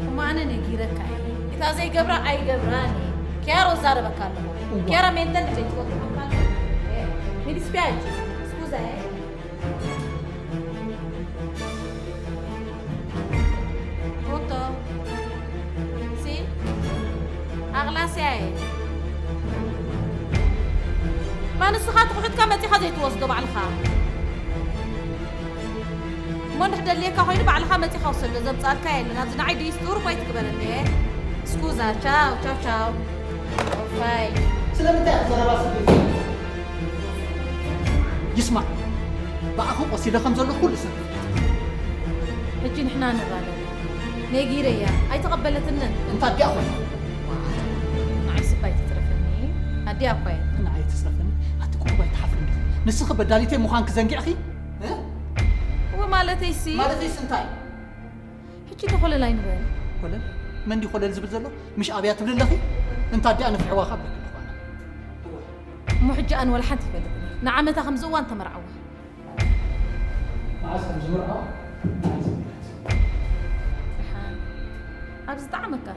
እሞ ኣነ ነጊረካ እየ። እታ ዘይገብራ ኣይገብራን እየ። ኪያሮ እዛረበካ ኣለኹ። ኪያራ ሜንተል ዘይትፈልጡ ሓፍታ ኣለኹ። እ፣ ሚ dispiace, scusa, eh. Pronto? Si? ኣቕላስያ እየ። ማ ንስኻ ትኹሒትካ መጺኻ ዘይትወስዶ ባዕልኻ? እሞ እንድሕር ደልየካ ኮይኑ ባዕልኻ መጺኻ ውሰዶ፣ ዘምጻልካ የለን። ኣብዚ ንዓይ ዲስቱር ኣይትግበረኒ። ስኩዛ፣ ቻው፣ ቻው፣ ቻው። ኦፋይ። ስለምንታይ ኢኻ ዘረባ ስድሪ? ይስማዕ፣ ብኣኺ ቆሲለ ከም ዘለኹ ኩሉ ሰብ ይፈልጥ። ሕጂ ንሕና ንራዳዳ። ነጊረያ፣ ኣይተቐበለትንን። እንታ ኣዲኣ ኾይና። ንዓይ ስባ ኣይትትረፈኒ። ኣዲኣ እኳ እያ። ንዓይ ትስረፈኒ። ኣቲ ቁሩብ ኣይትሓፍሪ እንዲኺ? ንስኺ በዳሊተይ ምዃንኪ ዘንጊዕኺ? እ? እወ ማለተይሲ። ማለተይሲ እንታይ? ሕጂ ተኾለል ኣይንበል። ኮለል? መን ድዩ ኮለል ዝብል ዘሎ? ምሽ ኣብያ ትብሊ ኣለኺ? እንታ ኣዲኣ ንፍሕዋ ካብ ደቂ ድኾና። እሞ ሕጂ ኣነ ወላ ሓንቲ ይፈልጥኒ። ንዓመታ ከምዚ እዋን ተመርዓዋ። መዓስ ከም ዝምርዖ መዓስ ይፍለጥ። ደሓን። ኣብዚ ጠዓመካ።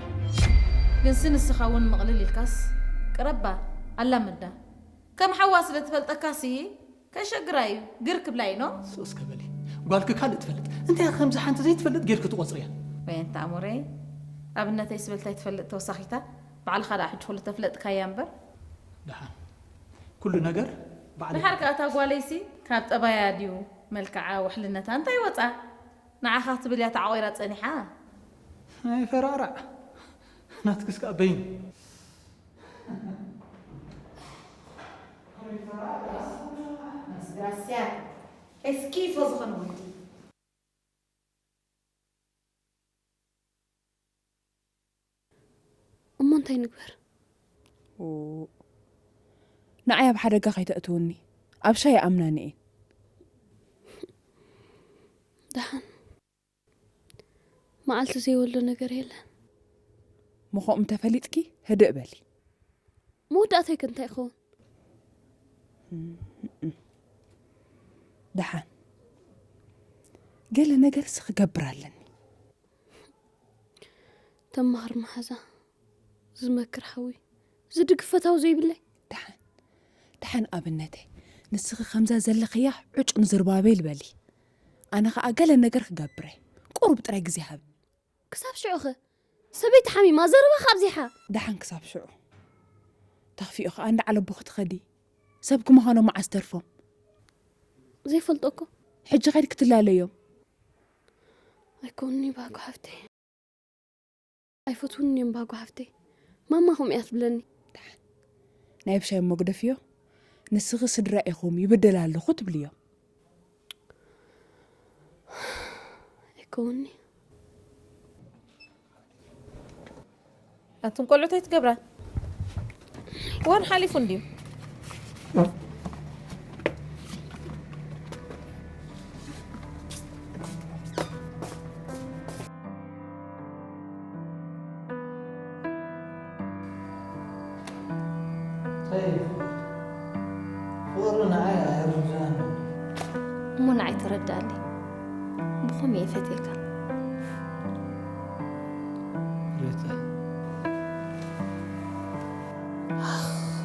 ግንሲ ንስኻ እውን ምቕልል ኢልካስ ቅረባ፣ ኣላምዳ። ከም ሓዋ ስለ ትፈልጠካሲ ከሸግራ እዩ። ግር ክብላ እዩ ኖ? ስቕ እስከ በሊ። ጓልኪ ካልእ ትፈልጥ። እንታይ ከምዚ ሓንቲ ዘይትፈልጥ ጌርኪ ትቖጽርያ? ወይንታ ኣሞረይ፣ ኣብነተይ ስበልታይ ትፈልጥ ተወሳኺታ? ባዕልኻ ደኣ ሕጂ ኩሉ ተፍለጥካያ እምበር። ደሓን። ኩሉ ነገር ባዕለይ። ድሓር ከኣ እታ ጓለይሲ ካብ ጠባያ ድዩ መልክዓ ውሕልነታ እንታይ ወጻ? ንዓኻ ክትብል እያ ተዓቑራ ጸኒሓ። ኣይፈራራዕ። ናትክስ ከኣ በይኑ። Disgraziato. È schifo ዝኾነ ወዲ። እንታይ ንግበር? ንዓይ ኣብ ሓደጋ ከይተእትውኒ ኣብ ሻይ ኣምናኒ እየን። ደሓን መዓልቲ ዘይወልዶ ነገር የለን። ምኾም እንተፈሊጥኪ ህድእ በሊ። መወዳእተይ ከ እንታይ ይኸውን? ደሓን ገለ ነገርሲ ክገብር ኣለኒ። ተማሃር መሓዛ፣ ዝመክር ሓዊ፣ ዝድግፍ ፈታዊ ዘይብለይ። ደሓን ደሓን ኣብነተይ፣ ንስኺ ከምዛ ዘለኽያ ዕጩ ንዝርባቤል በሊ። ኣነ ኸኣ ገለ ነገር ክገብረ። ቁሩብ ጥራይ ግዜ ሃብኒ። ክሳብ ሽዑ ኸ? ሰበይቲ ሓሚማ፣ ዘረባ ካብ ዚሓ። ደሓን ክሳብ ሽዑ። ተኽፊኡ ኸኣ እንዳ ዓለቦ ክትኸዲ። ሰብ ክመዃኖም መዓስ ተርፎም? ዘይፈልጦ እኮ። ሕጂ ኸይድ ክትላለዮም። ኣይኮንኒ ባኮ ሓፍተይ። ኣይፈትውንን እዮም ባኮ ሓፍተይ። ማማ ከምኡ እያ ትብለኒ። ናይ ብሻይ መግደፍዮ። ንስኺ ስድራ ኢኹም፣ ይበደል ኣለኹ ትብልዮ። ኣይከውንኒ። ኣቱም ቆልዑ እንታይ ትገብራ? እዋን ሓሊፉ እንድዩ። እንታይ እዩ? ፍቕሪ ንዓይ ኣይርድኣንን። እሞ ንዓይ ተረድኣኒ። ብኸመይ እየ ፈትየካ? ሪታ፣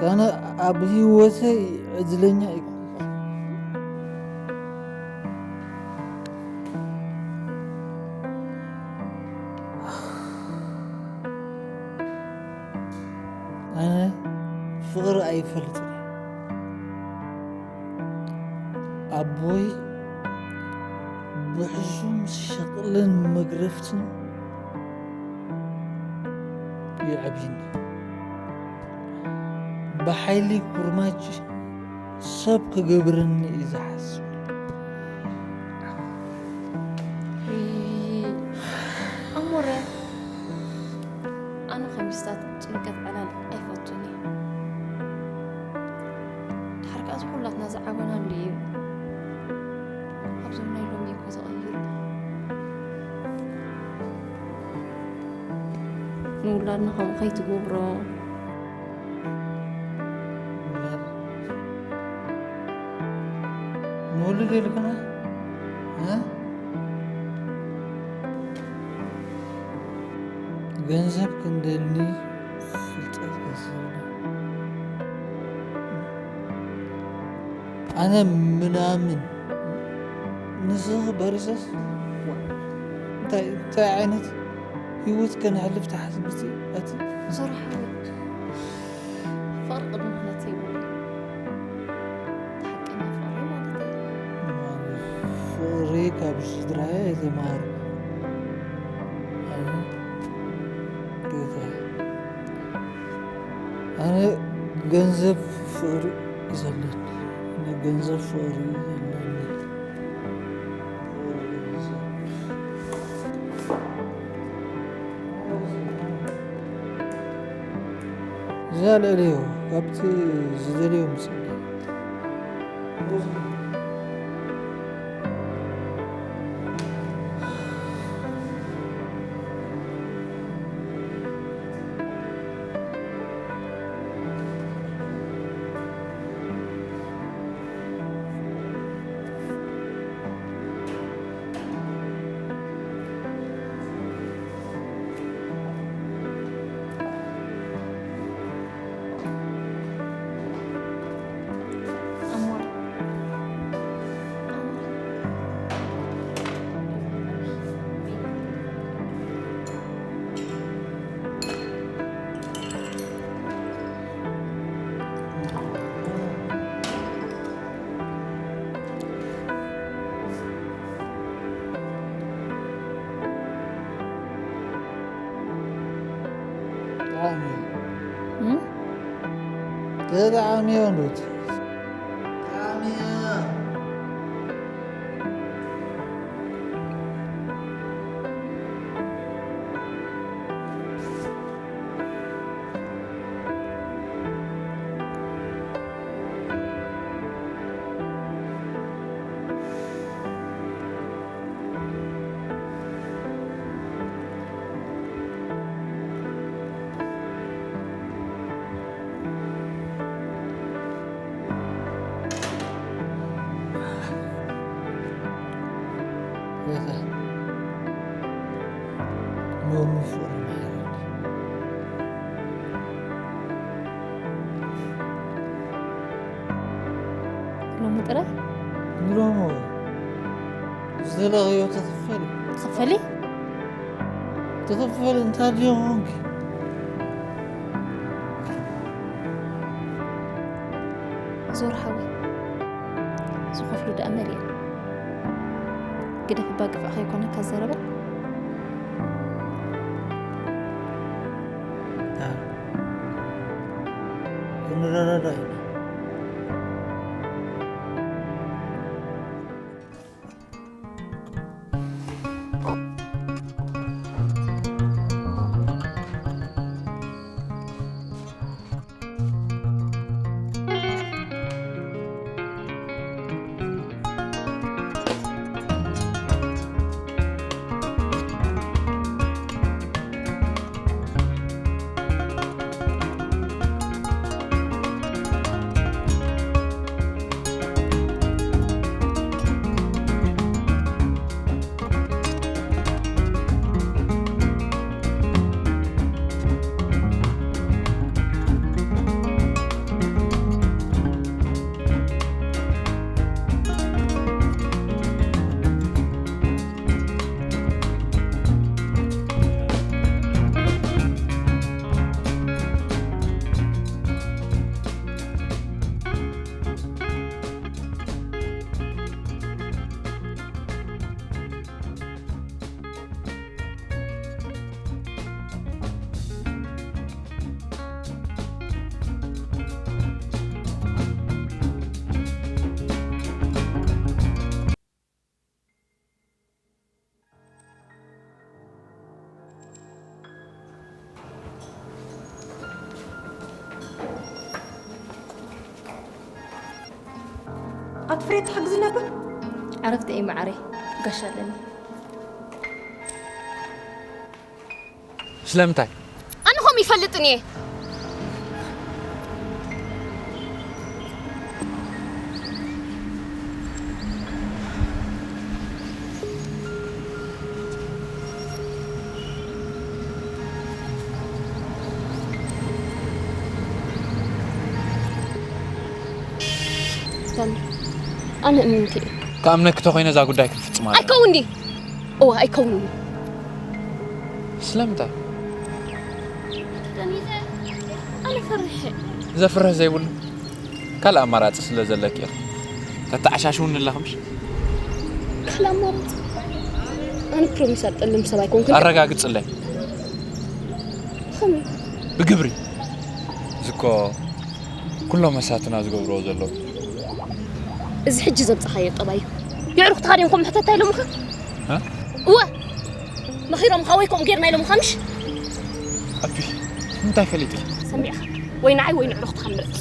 ኣነ ኣብ ህይወተይ ዕድለኛ ኣይኮንኩን። ኣነ ፍቕሪ ኣይፈልጥን እየ። ኣቦይ ብሕሱም ሸቕልን መግረፍትን የዕብይኒ። ብሓይሊ ኩርማጅ ሰብ ክገብረኒ እዩ ዝሓስብ። እይ፣ ኣሞረ፣ ኣነ ከሚስታት ጭንቀት ዕላል ኣይፈቱን እየ። ድሓር ከኣ እዚ ኩላትና ዝዓበናሉ እዩ። ኣብዞም ናይ ሎሚ እኮ ዝቕይር። ንውላድና ከምኡ ከይትገብሮ። ንወልድ ኢልክና? እ? ገንዘብ ክንደሊ ፍልጠት ከስብና። ኣነ ምናምን ንስኺ በሪሰስ እንታይ እንታይ ዓይነት ህይወት ከነሕልፍ ትሓስብ? እቲ እቲ ዞሮ ሓወይ፣ ፍቕሪ ቅድሚ ኩነት የብሉን። እቲ ሓቀኛ ፍቕሪ ማለት እዩ። ፍቕሪ ካብ ስድራይ ኣይተማሃርኩ። ኣነ ጌታየ፣ ኣነ ገንዘብ ፍቕሪ እዩ ዘለኒ። ኣነ ገንዘብ ፍቕሪ እዩ ዘለኒ። እዛ ልዕሊዮ ካብቲ ዝደልዮ ምጽእ። ጠዓሚ እም? ተጠዓሚዮ እንዶ እቲ ጠዓሚያ። ሎሚ ጥራይ? ንሎሚ ዝተለኽዮ ተኽፈል። ተኽፈሊ? ተኽፈል እንታይ ድዮ ኾንኪ? ዞር ሓወይ፣ ዝኸፍሉ ደኣ መሊኦም። ግደፍ እባ ግፍዒ ከይኮነካ ዘረባ። ክንረዳዳ ኢና። ኣቲ ፍሬ ትሕግዝና ዶ? ዕረፍቲ እየ መዓረይ፣ ጋሻ ኣለኒ። ስለምንታይ? ኣነ ከምኡ ይፈልጥን እየ። ኣነ እምንቲ እየ። ክኣምነኪ ተኾይነ እዛ ጉዳይ ክንፍጽማ ኣለና። ኣይከውን ድዩ? እዋ ኣይከውን። ስለምንታይ? ኣነ ፈሪሐ። ዘፍርህ ዘይብሉ ካልእ ኣማራጺ ስለ ዘለኪ ኢኺ። ተተዓሻሽውኒ ኣለኺ ምሽ? ካልእ ኣማራጺ? ኣነ ፕሮሚስ ኣጠልም ሰብ ኣይኮንኩን። ኣረጋግጽለይ። ከመይ? ብግብሪ። ዝኮ ኩሎም መሳትና ዝገብርዎ ዘለዉ። እዚ ሕጂ ዘምጻኻዮ ጠባይ እዩ። የዕሩኽትኻ ድዮም ከምኡ ሕተታ ኢሎምኻ? እ? እወ! መኺሮምኻ ወይ ከምኡ ጌርና ኢሎምኻ ምሽ? ኣቢ፣ እንታይ ፈሊጥኪ? ሰሚዕኻ። ወይ ንዓይ ወይ ንዕሩኽትኻ ምረጽ።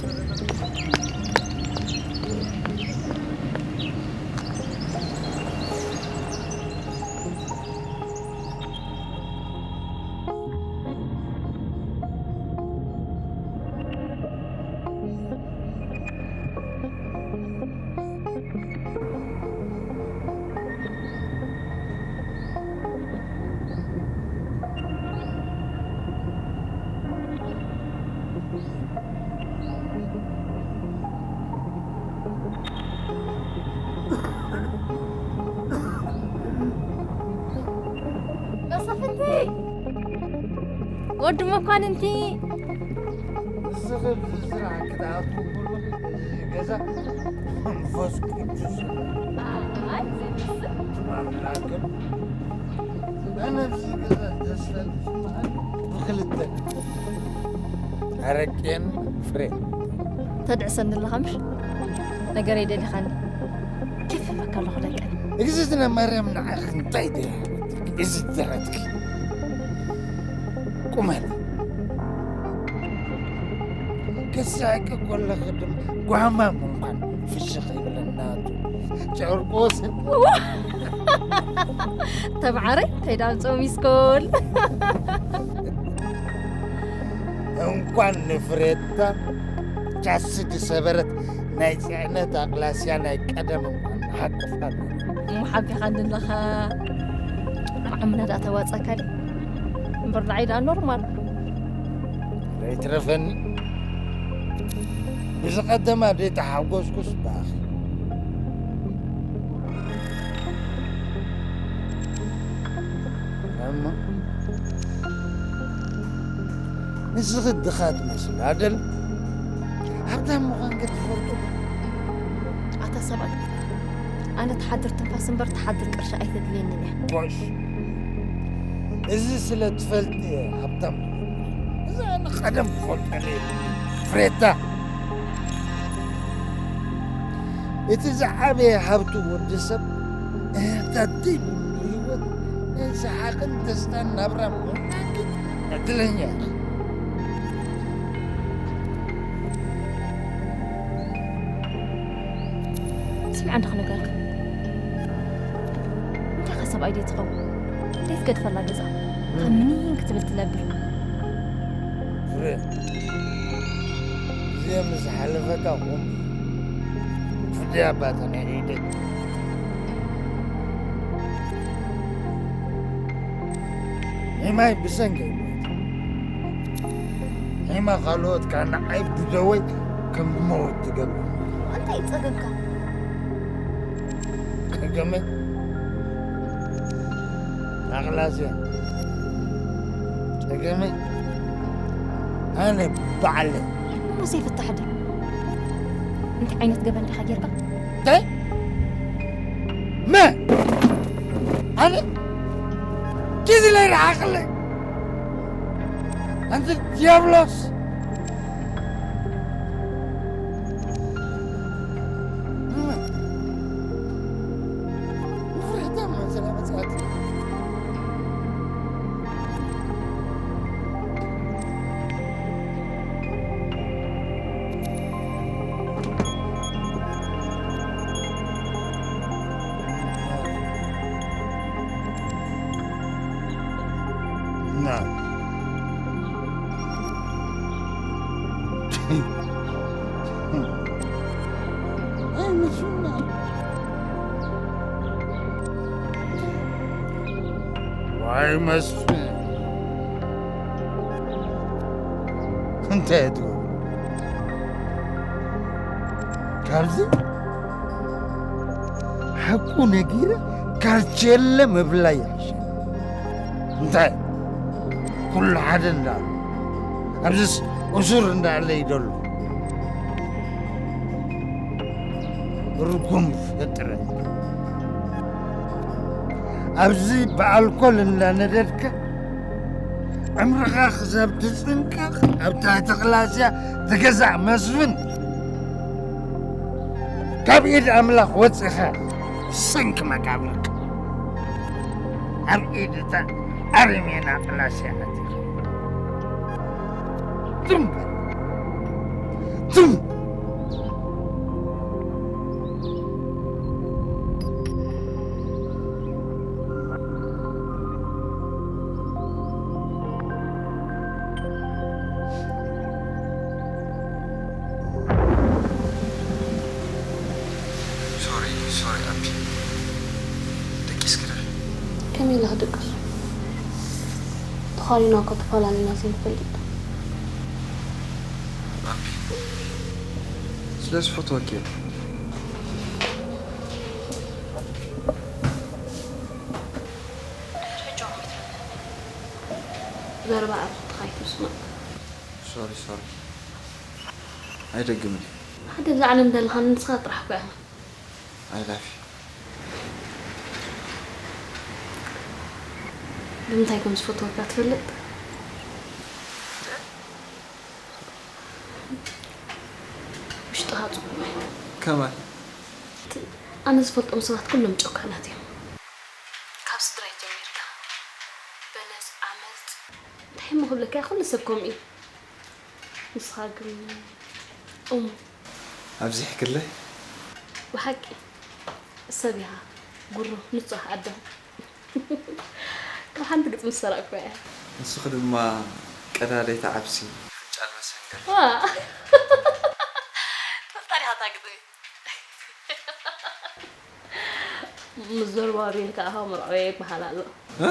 መሳፍንቲ! ወዲ መኳንንቲ! ንስኺ ብስራሕ ክትኣትዊ ከለኺ እዚ ገዛ መንፈስ ቅዱስ ኣይ፣ ዘይመስል። ኣምላኽን ኣነ እዚ ገዛ ደስ ዝብል ብኽልተ ኣረቄን ፍሬ። ተድዕሰኒ ኣለኻ ምሽ? ነገር የደሊኻኒ። ኬፍ በካ ኣለኹ ደቀ። እግዝእትነ ማርያም ንዓኺ እንታይ ደያ? እዚ ደረትኪ ቁመል። ክስሕቂ ከለኺ ድማ ጓማም እንኳን ፍሽኽ ይብለና። ጨርቆስን ተምዓረይ ከይዳ ኣምፅኦም ይስኮል። እንኳን ንፍሬታ ቻስ ዝሰበረት ናይ ጽዕነት ኣቅላስያ ናይ ቀደም እንኳን ሓቁፋ። እሞ ሓቢኻ እንድለኻ ዓምና ደኣ ተዋጸካ ድዩ? እምበር ንዓይ ደኣ ኖርማል። ዘይትረፈኒ። ብዝቐደማ ደይተሓጎስኩስ ብኣኺ። እሞ ንስኺ ድኻ ትመስሊ ኣደል? ሃብታም ምዃንኪ ትፈልጡ? ኣታ ሰብኣይ፣ ኣነ ትሓድር ትንፋስ እምበር ትሓድር ቅርሺ ኣይተድልየንን እያ። ጎሽ፣ እዚ ስለ ትፈልጢ እየ ሃብታም። እዚ ኣነ ቀደም ክፈልጦ ነይሩ። ፍሬታ፣ እቲ ዝዓበየ ሃብቲ ወዲ ሰብ እህታት ዘይብሉ ህይወት ናይ ሰሓቕን ደስታን ናብራ ምውናንኪ ዕድለኛ ኢኺ። ስምዕ እንዲኻ ነገርካ። እንታይ ከ ሰብኣይ ድየ ትኸውን? ደይ ትገድፈላ ገዛ። ካብ ምኒን ክትብል ትነብር። ፍሬ፣ ግዜ ምስ ሓለፈካ ኹም ፍርዲ ኣባታ ናይ ኢደይ። ዒማይ ብሰንከይ ሞይታ። ዒማ ካልኦት ከዓ ንዓይ ብደወይ ከም ዝመውት ትገብር። እንታይ እዩ ጸገምካ? ጸገመይ ኣቕላስያ። ጸገመይ ኣነ ባዕለይ። እሞ ዘይፍታሕ ድዩ? እንታይ ዓይነት ገበን ዲኻ ጌርካ? እንታይ? መ? ኣነ? ኪዚ ለይ ረሓቕለይ። ኣንቲ ዲያብሎስ። ዋይ መስፍን፣ እንታይ ትብሉ? ካብዚ ሓቁ ነጊረ ካልቸለ ምብላይ ይሕሸ። እንታይ ኩሉ ሓደ እንዳሉ ኣብዚስ እሱር እንዳለ ይደሉ። ርጉም ፍጥረት፣ ኣብዚ ብኣልኮል እንዳነደድካ ዕምርኻ ክሳብ ትጽንቀቕ ኣብ ትሕቲ ክላስያ ትገዛእ መስፍን፣ ካብ ኢድ ኣምላኽ ወጺኻ ሰንኪ መቃብርካ ኣብ ኢድ እታ ኣረሜና ክላስያ ኣቲኻ። ትም በል። ትም። ሶሪ፣ ሶሪ ኣቢ። ደቂስኪ ዶ? ከመይ ኢለ ክድቅስ? ተኻሪና እኮ ተፈላለና ዘይንፈልጥ። ኣቢ፣ ስለ ዝፈትወኪ እየ። ድሕሪ ሕጂ እኮ ይትረፈኒ። ዘረባ ኣርኽብትኻ ኣይትስማዕ። ሶሪ፣ ሶሪ። ኣይደግምን። ሓደ ብዛ ዓለም ዘለኻኒ ንስኻ ጥራሕ እኮ ኢኻ። I love you። ብምንታይ ከም ዝፈትወካ ትፈልጥ? ውሽጥኻ ጽቡቕ እዩ። ከማን? እቲ ኣነ ዝፈልጦም ሰባት ኩሎም ጨካናት እዮም። ካብ ስድራይ ጀሚርካ በለጽ፣ ዓመጽ፣ እንታይ እሞ ክብለካ፣ ኩሉ ሰብ ከምኡ እዩ። ንስኻ ግን እሙ። ኣብዚሕክለይ? ብሓቂ ሰብ ኢኻ፣ ጉሩ፣ ንጹህ ኣዳም። ካብ ሓንቲ ግጥሚ ዝሰረቕኩ እያ። ንስኺ ድማ ቀዳደይቲ ዓብሲ፣ ፍንጫል መሰንገል። ዋ! ተፈጣሪኻ እታ ግጥሚ። ምስ ዘሩባቤል ከኣ መርዓዊ ይበሃል ኣሎ። እ?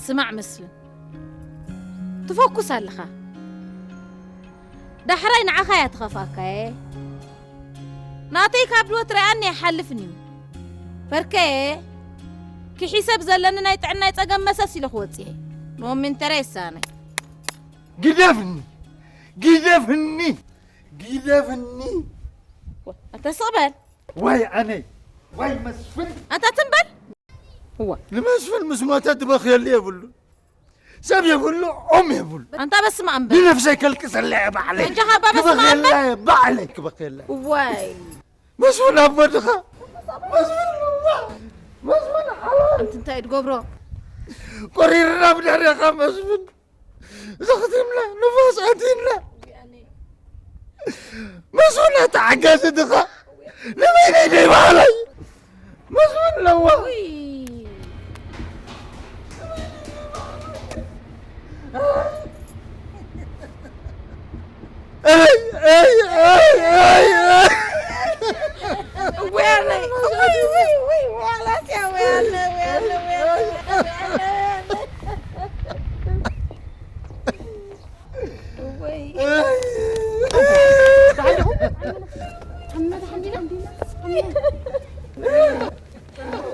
ስማዕ መስፍን፣ ትፈኩስ ኣለኻ። ዳሕራይ ንዓኻ እያ ትኸፍኣካየ። ናተይ ካብ ድወት ርኣኒ ኣይሓልፍን እዩ። በርከየ፣ ክሒሰብ ዘለኒ ናይ ጥዕናይ ጸገም መሰስ ኢለ ክወጽእ እየ። ኖሚንተረ ይሳነ። ግደፍኒ፣ ግደፍኒ፣ ግደፍኒ። ኣንተ ስቕ በል። ዋይ ኣነይ፣ ዋይ መስፍን። ኣንታ ትም በል። እዋ። ንመስፍን ምስ ሞተ ትበኽየሉ የብሉ። ሰብ የብሉ፣ ኦም የብሉ። ኣንታ በስመ ኣብ በል። ንነፍሰይ ከልቅሰላ እየ ባዕለይ። በጃኻ ኣባ በስመ ኣብ በል። ክበኽየላ እየ ባዕለይ ክበኽየላ። ዋይ። መስፍን ኣቦ ድኻ? መስፍን እዋ። መስፍን ሓወይ። ኣንቲ እንታይ እዩ ትገብሮ? ቆሪርና ብድሕሬኻ መስፍን። ዘኽቲምና ንፋስ ኣቲና። መስፍን ኣታ ሓጋዚ ድኻ? ንበይነይ ደይ ባዕለይ። መስፍን ለዋ።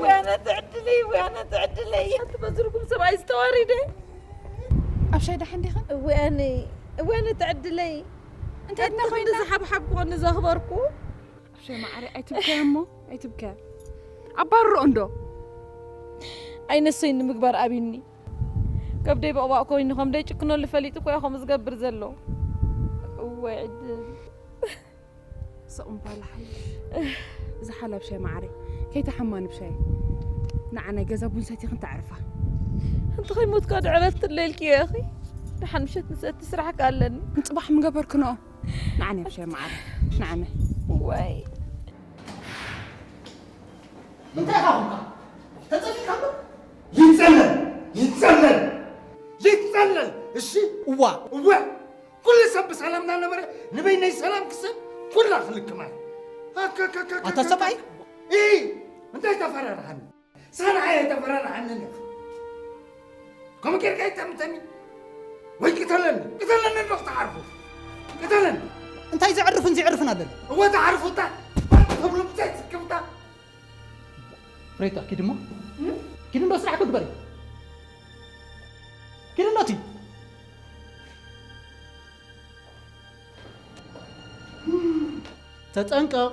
ወያነ ትዕድለይ፣ ወያነ ትዕድለይ። ኣንቲ በዝርጉም ሰብኣይ ዝተዋሪደ። ኣብ ሻይ ደሓን ዲኽን? እወያነይ፣ እወያነ ትዕድለይ። እንታይ እንዳ እንተ ኮይና? ክንዲ ዝሓብሓብ ክኾኒ ዘኽበርኩ። ኣብ ሻይ ማዓረይ ኣይትብከ እሞ፣ ኣይትብከ። ኣባርሮ እንዶ። ኣይነሰይ ንምግባር ኣብዩኒ። ከብደይ በቕባቕ ኮይኑ ከም ደይጭክነሉ ፈሊጡ እኮ እዩ ከምኡ ዝገብር ዘሎ። እወይ ዕድል። ስቕ ምባል ሓይሽ። እዚ ሓላብ ሻይ ማዓረይ። ከይተሓማኒ ብሻይ። ንዓ ናይ ገዛ ቡን ሰቲኽን ተዕርፋ። እንተ ከይሞትካ ድዕረትለይ ኢልክዮ ኢኺ። ደሓን ምሸት ንሰቲ ስራሕ ከ ኣለኒ። ንጽባሕ ምገበርክንኦ። ንዓነ ብሻይ ማዓረይ። ንዓነ። ወይ። እንታይ ኢኻ ኹንካ? ተጸሊእካ እምበር? ይጸለል! ይጸለል! ይጸለል! እሺ? እዋ። እወ! ኩሉ ሰብ ብሰላም እናነበረ ንበይነይ ሰላም ክሰብ ኩላ ክልክማ። ኣታ ሰብኣይ? ኢ እንታይ ተፈራርሓኒ? ሳንዓ እየ ተፈራርሓኒ ነኻ። ከምኡ ጌርካ ይጠምተኒ ወይ ቅተለኒ፣ ቅተለኒ እንዶ ክትዓርፉ። ቅተለኒ። እንታይ ዘዕርፍን ዘዕርፍን ኣለኒ? እወ ትዓርፉታ። ተብሉ ብዘይ ስክፍታ። ሬታ ኪድሞ ኪድ እንዶ ስራሕ ክግበሪ። ኪድ እንዶ እቲ ተጠንቀቕ፣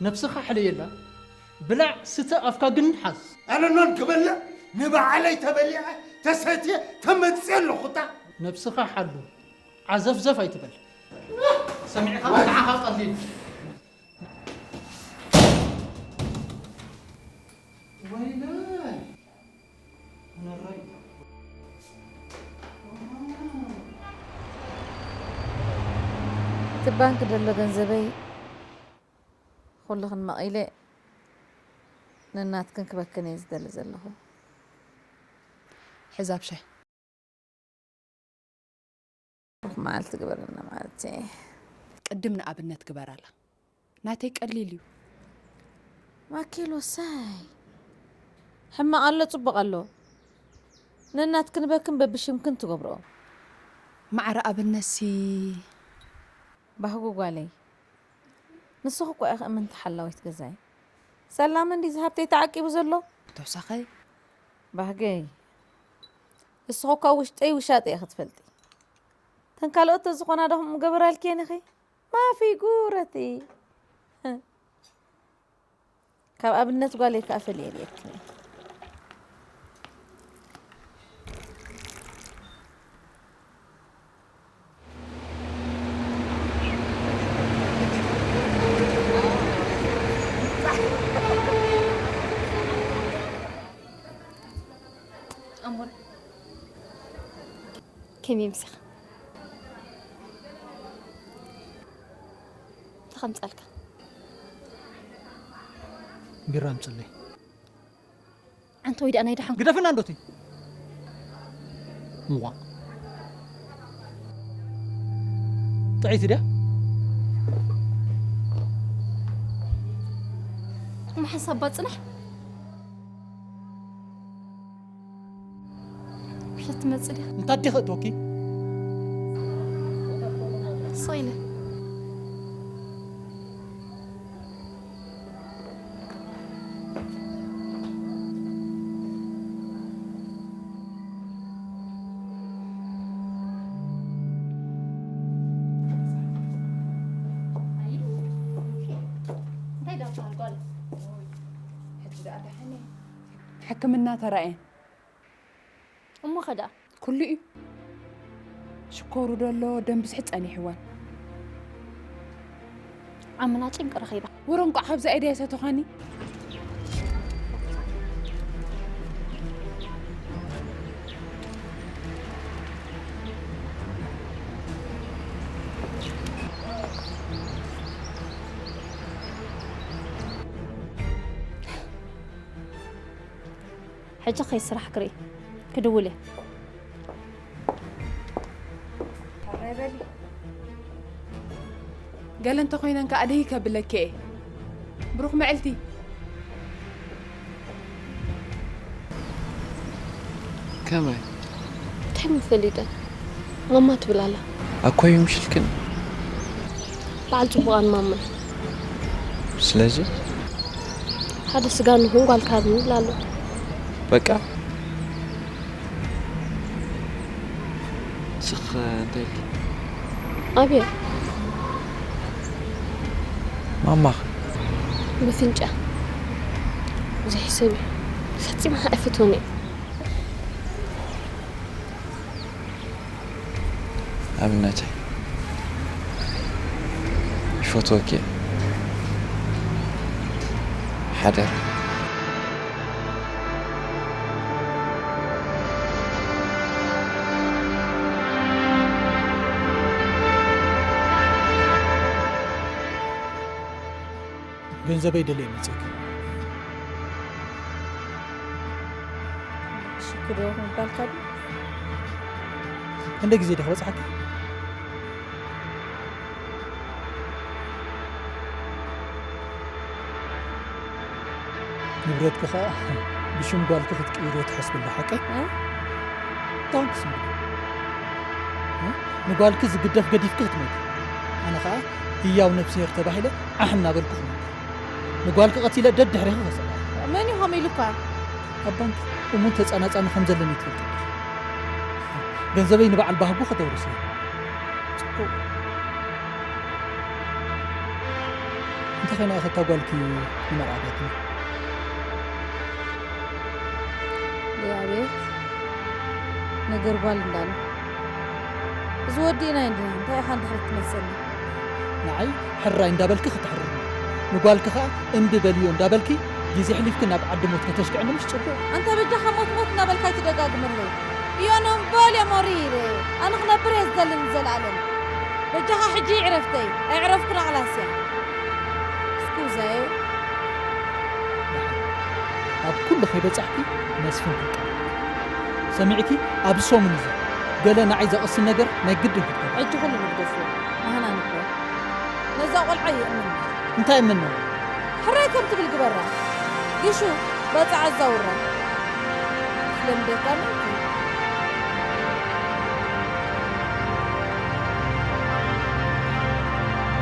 ነብስኻ ሕለየላ፣ ብላዕ ስተ ኣፍካ ግን ሓዝ። ኣነ ኖን ክበልዕ ንባዕለይ ተበሊዐ ተሰትየ ተመፅየ ኣለኹ እታ። ነብስኻ ሓሉ፣ ዓዘፍዘፍ ኣይትበል። ሰሚዕኻ ንዓኻ ቀሊል። ወይለይ። እቲ ባንክ ዘሎ ገንዘበይ ኩሉ ክንመቕ ኢለ ነናትክን ክበክን እየ ዝደሊ ዘለኹ። ሕዛብ ሻይ። ሩኽ መዓልቲ ግበረልና ማለት እየ። ቅድም ንኣብነት ግበራላ። ናተይ ቀሊል እዩ። ማኬል ወሳይ ሕማቕ ኣሎ ጽቡቕ ኣሎ። ነናትክን በክን በብሽምክን ትገብርኦ። ማዕረ ኣብነሲ ባህጉ ጓለይ ንስኺ እኮ ኢኺ እምንቲ ሓላዊት ገዛይ። ሰላም እንዲ ዝሃብተይ ተዓቂቡ ዘሎ። ተውሳኸይ ባህገይ ንስኺ እኮ ውሽጠይ ውሻጠ ኢኺ ትፈልጢ። ተን ካልኦት ተዝኾና ዶ ከምኡ ገበራልክየን ኢኺ። ማፊ ጉረቲ ካብ ኣብነት ጓለይ ከዓ ፈልየ ርኤክኒ። ኣሞር ከመይ ምሳኻ? እንታይ ከምጻልካ? ቢራ ኣምጽለይ። ኣንተ ወይ ደኣ ናይ ደሓን ግደፍና እንዶቲ። እዋ። ጥዕይቲ ድያ? እሞ ሓንሳብ ባ ጽናሕ። ብሸት ትመጽእ ድያ? እንታ ዲኸ እትወኪ? ስቕ ኢለ። ሕክምና ተራእየን። እሞ ኸዳ ኩሉ እዩ። ሽኮሩ ደሎ ደም ብዝሒ ጸኒሕወን። ዓምና ጭንቂ ረኺባ። ወረ እንቋዕ ካብዚ ኣይድያ ሰተዃኒ። ሕጂ ከይ ስራሕ ክርኢ ክድውል እየ። ገለ እንተኾይነን ከኣ ደይ ከብለኪ እየ። ብሩኽ መዕልቲ። ከመይ? እንታይ ምፈሊጠ ማማ ትብል ኣላ። ኣኳዩ ምሽልክን በዓል ጽቡቓን ማማ። ስለዚ ሓደ ስጋ ንኹን ጓልካ ብንብል ኣሎ። በቃ ስኽ እንታይ ኢልኪ? ኣብየ ማማኽ ብፍንጫ ዘይሕሰብ እዩ። ፈጺማ ኣይፈትወን እየ። ኣብነተይ ይፈትወኪ እየ። ሓደራ። ገንዘበይ ደልየ መፅእኪ። ሽክዶ ምባልካ ድዩ? ክንደይ ግዜ ዲኺ በፅሓኪ? ንብረትኪ ኸዓ ብሽም ጓልኪ ክትቅይርዮ ትሐስቢ ኣለኺ ሓቀይ? እ? ታንክስ እንግዲህ። እ? ንጓልኪ ዝግደፍ ገዲፍኪ ክትሞቲ። ኣነ ኸዓ ህያው ነፍስሄር ተባሂለ ዓሕ እናበልኩ ክነብር። ንጓልኪ ቀቲለ ደድሕሬኺ ከሰላ። መን እዩ ከምኡ ኢሉካ? ኣብ ባንክ እሙን ተፃናፃኒ ከም ዘለኒ ትፈልጢ። ገንዘበይ ንበዓል ባህጉ ከተውርስ እየ። ፅቡቅ። እንታይ ኮይና ኢኻ እታ ጓልኪ ንመርዓ ጋብኒ? ኣቤት ነገር ጓል እንዳለ እዚ ወዲእና እንዲና እንታይ ኢኻ እንድሕር ትመልሰኒ? ንዓይ ሕራይ እንዳበልኪ ክትሕርኒ፣ ንጓልኪ ኸዓ እምቢ በልዮ እንዳበልኪ ግዜ ሕሊፍኪ ናብ ዓዲ ሞት ከተሽክዕኒ ምሽ ፅቡቅ። ኣንታ በጃኻ ሞት ሞት እናበልካ ኣይትደጋግመለይ። እዮኖም በል እየ ሞሪረ። ኣነ ክነብር እየ ዝደሊ ንዘለኣለም። በጃኻ ሕጂ ይዕረፍተይ። ኣየዕረፍኩን ኣቕላስ እያ። እስኩዛየ። ኣብ ኩሉ ከይበጻሕኪ መስፍን ክቃወም። ሰሚዕኪ? ኣብዚ ሰሙን እዚ ገለ ንዓይ ዘቕስን ነገር ናይ ግድን ክትገብሪ። ሕጂ ኩሉ ንግደፎ። ናህና ንግበር። ነዛ ቆልዓ ይእምን። እንታይ እምና? ሕራይ ከም ትብል ግበራ። ግሹ በጻ ኣዛውራ። ለምደካ ምንቲ።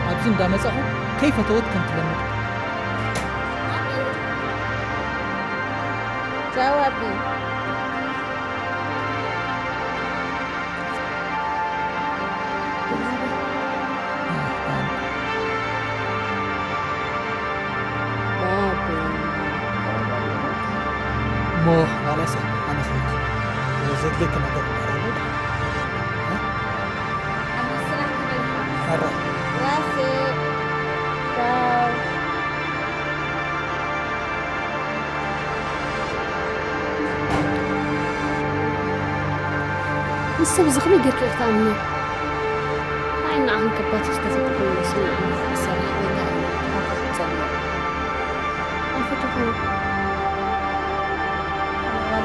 ኣብዚ እንዳመጻኹ ከይፈተወት ከም ትለምድ። ቻው ኣቢ። እሞ ዋላስ ኣነ ኸይድ ዘድልየኪ ነገር እንዳራሉ ኣራ ራሴ ቻው። ንሰብ እዚ ከመይ ጌርካ ኢኻ ትኣምንዮ? ንዓይ ንዓኽን ከባቲ ዝተፈጥርኩ ይመስሉ ንዓና ዝሰርሕ ጌጋ እዩ። ኣታ ትጸልኦ። ኣይፈተኹን። ኣነ ጓል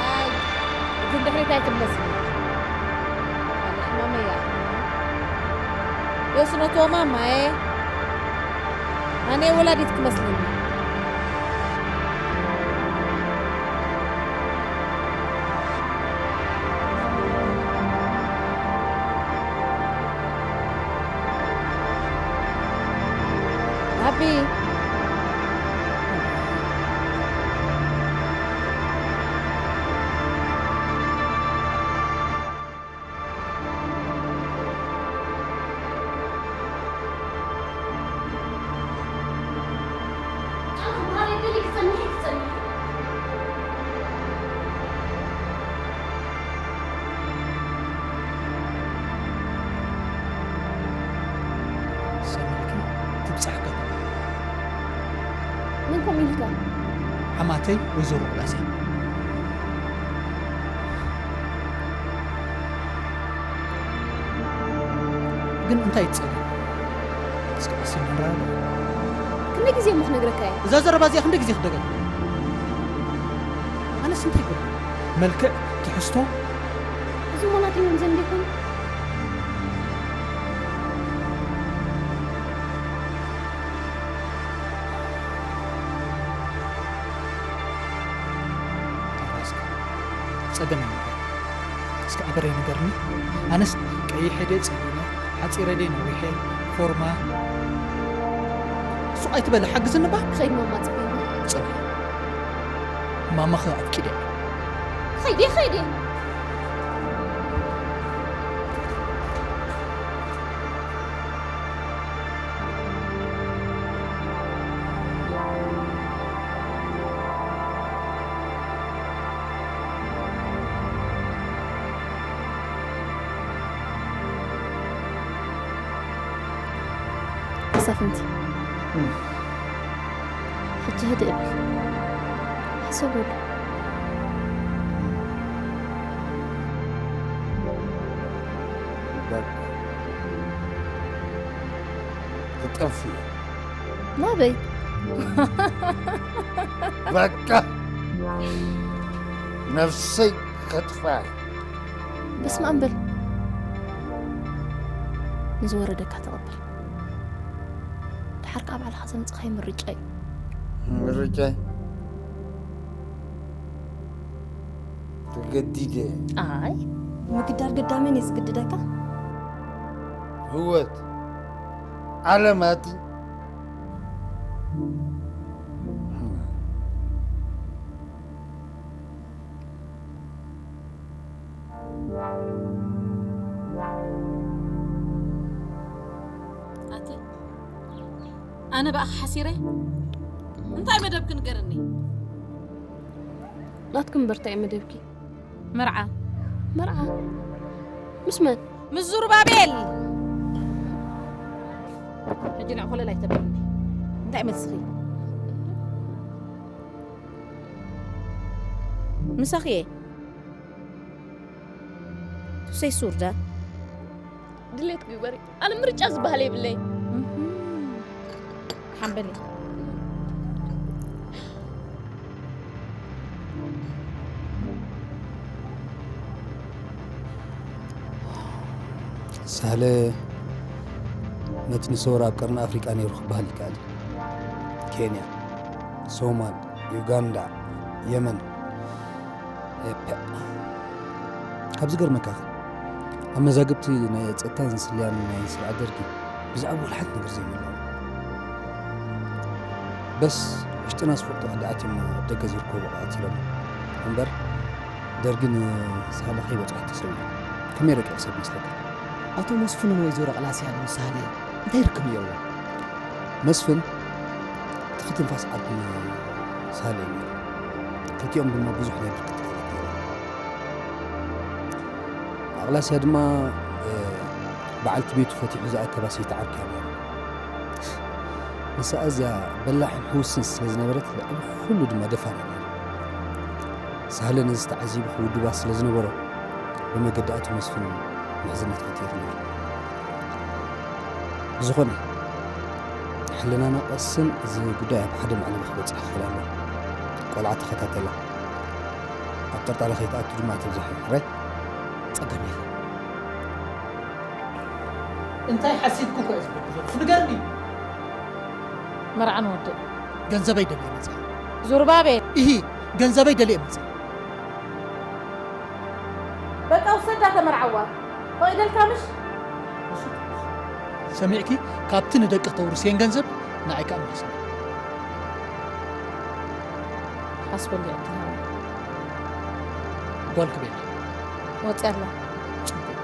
ኣይ፣ ግን ድሕሪት ኣይትምለስኒ። ኣነ ሕማመይ ይኣኽለኒ። የስኖቶ ማማየ፣ ኣነ ወላዲት ክመስለኒ። ኣቢ። ማተይ ወይዘሮ ቅላሴ። ግን እንታይ እዩ ጸገም? እስከ ቀስ ኢልና ንረጋጋእ። ክንደይ ግዜ እሞ ክነግረካ እየ? እዛ ዘረባ እዚኣ ክንደይ ግዜ ክደገም? ኣነስ እንታይ ይገብር? መልክዕ፣ ትሕዝቶ። እዚ እሞ ናተይ መምዘኒ ዶ ይኮን? ተጓዝካ። ጸገም ኣይነበረን። እስከ ኣበረይ ንገርኒ። ኣነስ ቀይሐ ድየ ጸሊመ፣ ሓጺረ ድየ ነዊሐ፣ ፎርማ። ሱቕ ኣይትበሊ፣ ሓግዝኒ እባ። ክኸይድ ማማ ጽበይኒ። ጽበይ። ማማኸ ኣፍቂደ። ኸይደ፣ ኸይደ። መሳፍንቲ፣ ሕጂ ህድእ በል። ሕሰበሉ። በቃ። ክጠፍእ እየ። ናበይ? በቃ። ነፍሰይ ከጥፍኣ እየ። በስመ ኣብ በል። ንዝወረደካ ተቐበል። ደሓር ከኣ ባዕልኻ ዘምጽኻዮ ምርጫ እዩ። ምርጫይ? ተገዲደ። ኣይ፣ ምግዳር ገዳመን እዩ ዝግድደካ። ህይወት፣ ዓለማት። ኣቲ፣ ኣነ ብኣኺ ሓሲረ? እንታይ መደብኪ ንገርኒ? ናትኪ እምበር እንታይ እዩ መደብኪ? መርዓ። መርዓ? ምስ መን? ምስ ዙሩባቤል። ሕጂ ንዕ ኮለል ኣይተብልኒ። እንታይ መልስኺ? ምሳኺ እየ። ቱሰይ ሱርዳ። ድሌት ግበሪ። ኣነ ምርጫ ዝበሃል የብለይ። እህም። ሓምበሊ። ሳህለ ነቲ ንሰውራ ኣብ ቀርኒ ኣፍሪቃ ነይሩ ክበሃል ይከኣል እዩ። ኬንያ፣ ሶማል፣ ዩጋንዳ፣ የመን። ኤፐ። ካብ ዝገርመካ፣ ኣብ መዛግብቲ ናይ ጸጥታን ስልያን ናይ ስርዓት ደርጊ ብዛዕባ ወላ ሓንቲ ነገር ዘይምልኦም። በስ ውሽጥና ዝፈልጦ ከዳዓት እዮም ኣብ ደገ ዝርከቡ ቀታቲሎም። እምበር ደርጊ ንሳህለ ከይበጽሖ ተሰዊኡ። ከመይ ረቂቕ ሰብ ይመስለካ? ኣቶ መስፍንን ወይዘሮ ቅላስያን ምስ ሳህለ እንታይ ርክብ ነይርዎም? መስፍን ትኺ ትንፋስ ዓዲ ሳህለ እዩ ነይሩ። ክልቲኦም ድማ ብዙሕ ናይ ብርክት ትካላት ነይሮም። ኣቕላስያ ድማ፣ እ፣ በዓልቲ ቤቱ ፈቲሑ ዝኣከባ ሰይቲ ዓርኪ እያ ነይራ። ንሳ ኣዝያ በላሕን ሕውስን ስለ ዝነበረት፣ ልዕሊ ኩሉ ድማ ደፋር እያ ነይራ። ሳህለ ነዚ ተዓዚቡ ክውድባ ስለ ዝነበሮ፣ ብመገዲ ኣቶ መስፍን ምሕዝነት ፈጢሩ ነይሩ። ብዝኾነ፣ ሕልናና ቀስን እዚ ጉዳይ ኣብ ሓደ መዕለቢ ክበጽሕ ይኽእል ኣሎ። ቆልዓ ተኸታተላ። ኣብ ጥርጣረ ከይትኣቱ ድማ ኣይተብዝሐ። ሕራይ? ጸገም የለን። እንታይ ሓሲብኩ እኮ እየ ዝብለኩ ዘለኹ። ንገርኒ። መርዓ ንወድእ። ገንዘበይ ደልየ መጽእ። ዙርባቤል። ኢሂ፣ ገንዘበይ ደልየ መጽእ። በቃ ውሰዳ ተመርዓዋ። ፈቒደልካ ምሽ? ሰሚዕኪ፣ ካብቲ ንደቂ ተውርስየን ገንዘብ ንዓይ ከኣ መልስኒ። ሓስበሉ ዕድል ሃበኒ። ጓል ክቤላ። ወጽያ ኣላ። ጽቡቕ።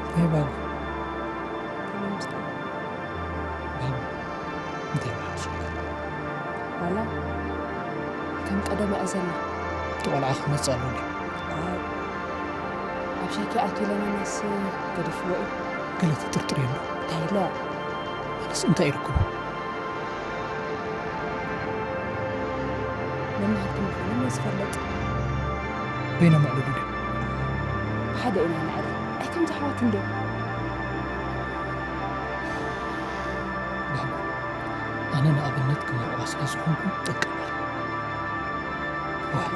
እንታይ ባባ? ባባ፣ እንታይ ማለት እዩ? ዋላ ከም ቀደማ እያ ዘላ። እቲ ቆልዓ ክመጽእ ኣለዎ ድዩ? ሸይከ ኣትዩ ለናናስ ገዲፍዎ እዩ። ገለ ትጥርጥር የሎ። እንታይ ኢለ? ኣነስ እንታይ ይርክቦ? መማህርኩም ምዃኖም እየ ዝፈልጥ። በይኖም ኣዕልሉ ድዮም? ብሓደ ኢና ነዕሪ። ኣይ ከምዚ ኣሕዋት እንዶ። ባባ፣ ኣነ ንኣብነት ክመርዖ ስለ ዝኾንኩ ጠቀመ። ዋው።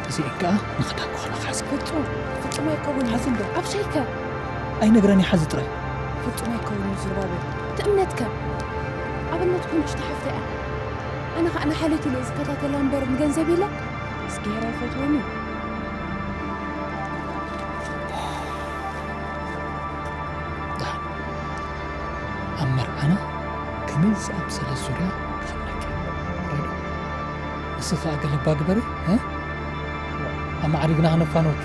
እዚኤን ከኣ ንኽዳን ክኾና ክሓዝ። ፍጹም፣ ፍጹም ኣይከውን። ሓዚ እንዶ። ኣብ ሸይከ። ኣይነግረን ይሓዚ ጥራይ። ፍጹም ኣይከውን እዩ ዙርባቤል። እቲ እምነትከ? ኣብነት ኮንች ተሓፍተ እያ። ኣነ ኸኣ ንሓልዮት ኢለ ዝከታተላ እምበር ንገንዘብ ኢለ። እስኪ ሄራ ይፈትወኒ። ደሓን። ኣብ መርዓና ከመይ ዝኣምሰለ ዙርያ ክኽደነኪ። ራይዶ። ንስኺ ኸኣ ገለባ ግበሪ፣ እ? ኣማዕሪግና ክነፋንወኪ።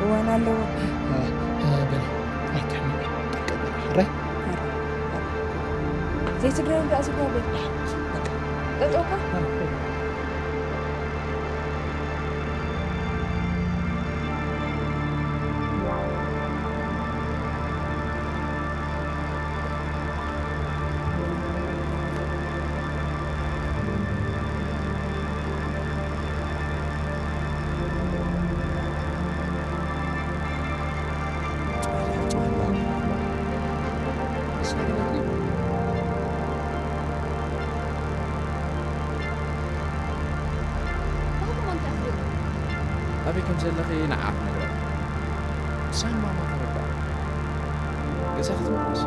እዋን ኣለዎ። እ፣ እ፣ በሊ፣ ኣይትሕመቂ። ጠንቀቕ በሊ፣ ሕራይ? ዘይትድረሩ ደኣ ዝጓበ። በቃ። ጠጠውካ? እ፣ እ። ኣበይ ከም ዘለኺ ንዓኣ ክነግራ። ንሳን ማማ ተረዳኣ። ገዛ ክትምለስ።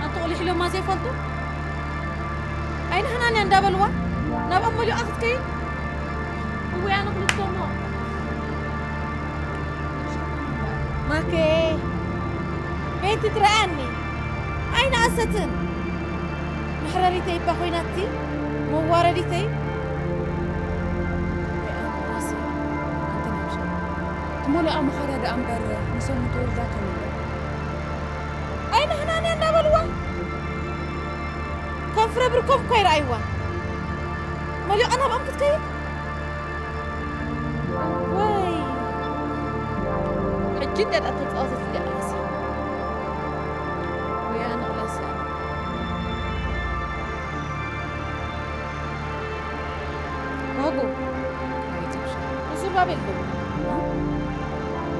ኣንተ ቆልሕ ኢሎማ ዘይፈልጡ? ኣይንሕናን እያ እንዳበልዋ ናብኦም መሊኣ ክትከይድ? እወ ኣነ ክልተ እሞ። ማኬ፣ በይቲ ትረኣኒ። ኣይንኣሰትን። መሕረሪተይ እባ ኮይናቲ፣ መዋረዲተይ። ትመልኣ ምኻዳ ደኣ እምበር ንሶም ተወልዳቶም እምበር። ኣይንሕናን እያ እንዳበልዋ። ከም ፍረ ብርኮም እኳ ይረኣይዋ። መሊኣ ናብኦም ክትከይድ? ወይ፣ ሕጂ እንድያ ደኣ ተጻወተት እዚኣ ቃልሲ። ወይ ኣነ ቃልሲ። ዋጎ። ኣቤት ብሻ። ንዙርባቤል በሉ።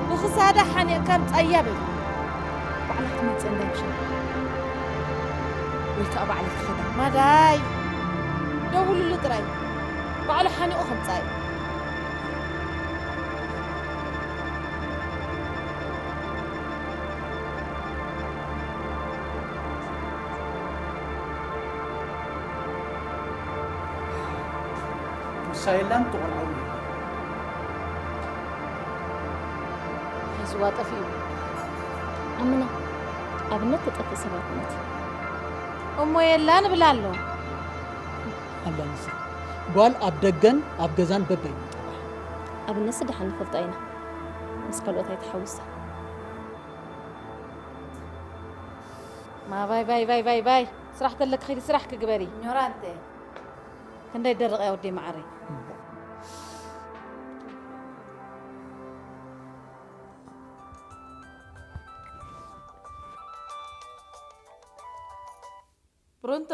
ንኽሳዳ ሓኒቕካ ምጻያ በሉ። ባዕላ ክትመጽእ እንዳ ብሻ። ወይ ከኣ ባዕለይ ክኸዳ። ማዳይ። ደውልሉ ጥራይ። ባዕሉ ሓኒቑ ከምጻእ እዩ። ንሳ የላን፣ እቲ ቆልዓ እውን የለን። ሒዝዋ ጠፊኡ። ኣምና፣ ኣብነት ትጠፍእ ሰባትነት። እሞ የላ ንብል ኣሎ። ኣላ ንሳ። ጓል ኣብ ደገን ኣብ ገዛን በበይኑ ጥራሕ። ኣብነትሲ ደሓን ንፈልጣ ኢና። ምስ ካልኦት ኣይትሓውሳ። ማ ቫይ፣ ቫይ፣ ቫይ፣ ቫይ፣ ቫይ። ስራሕ ተለኪ ኺዲ ስራሕ ክግበሪ። ኞራንተ። ክንደይ ደረቕ እያ ወደይ መዓረይ። ብሩንቶ።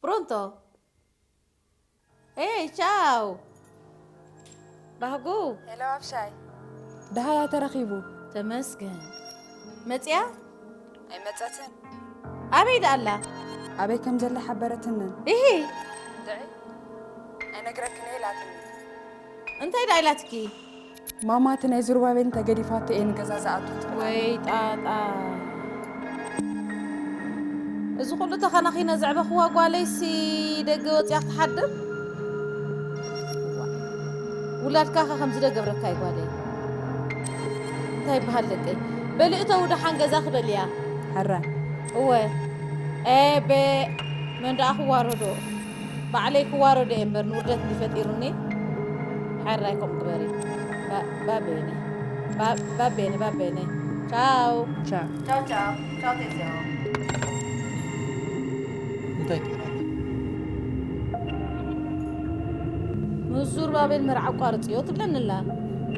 ብሮንቶ። ኤይ፣ ቻው። ባህጉ። ሄሎ፣ ኣብሻይ። ደሃያ ተረኺቡ። ተመስገን። መጽያ? ኣይመጸትን። ኣበይ ደኣ ኣላ? ኣበይ ከም ዘላ ሓበረትንን። እሂ። ድዒ? ኣይነግረክን እየ ኢላትኒ። እንታይ ደኣ ኢላትኪ? ማማ፣ እቲ ናይ ዙርባቤል እንተገዲፋቶ እየ ንገዛ ዝኣቱ ትብላ። ወይ ጣጣ። እዚ ኩሉ ተኸናኺነ ዘዕበኽዋ ጓለይሲ ደገ ወጽያ ክትሓድር? ውላድካ ኸ ከምዚ ዶ ገብረካ እዩ ጓለይ? እንታይ ይበሃል ደቀይ? በሊ እተው ደሓን ገዛ ክበልያ። ሕረ። እወ። ኤቤ፣ መን ደኣ ክዋረዶ? ባዕለይ ክዋረዶ እየ እምበር ንውርደት እንዲ ፈጢሩኒ። ሕራይ ከምኡ ግበሪ። ባ-፣ ባቤነ። ባ-፣ ባቤነ፣ ባቤነ። ቻው። ቻው። ቻው፣ ቻው። ቻው፣ ቴቴ። እንታይ ትብል ኣላ? ምስ ዙርባቤል መርዓ ኣቋርጽዮ ትብለኒ ኣላ።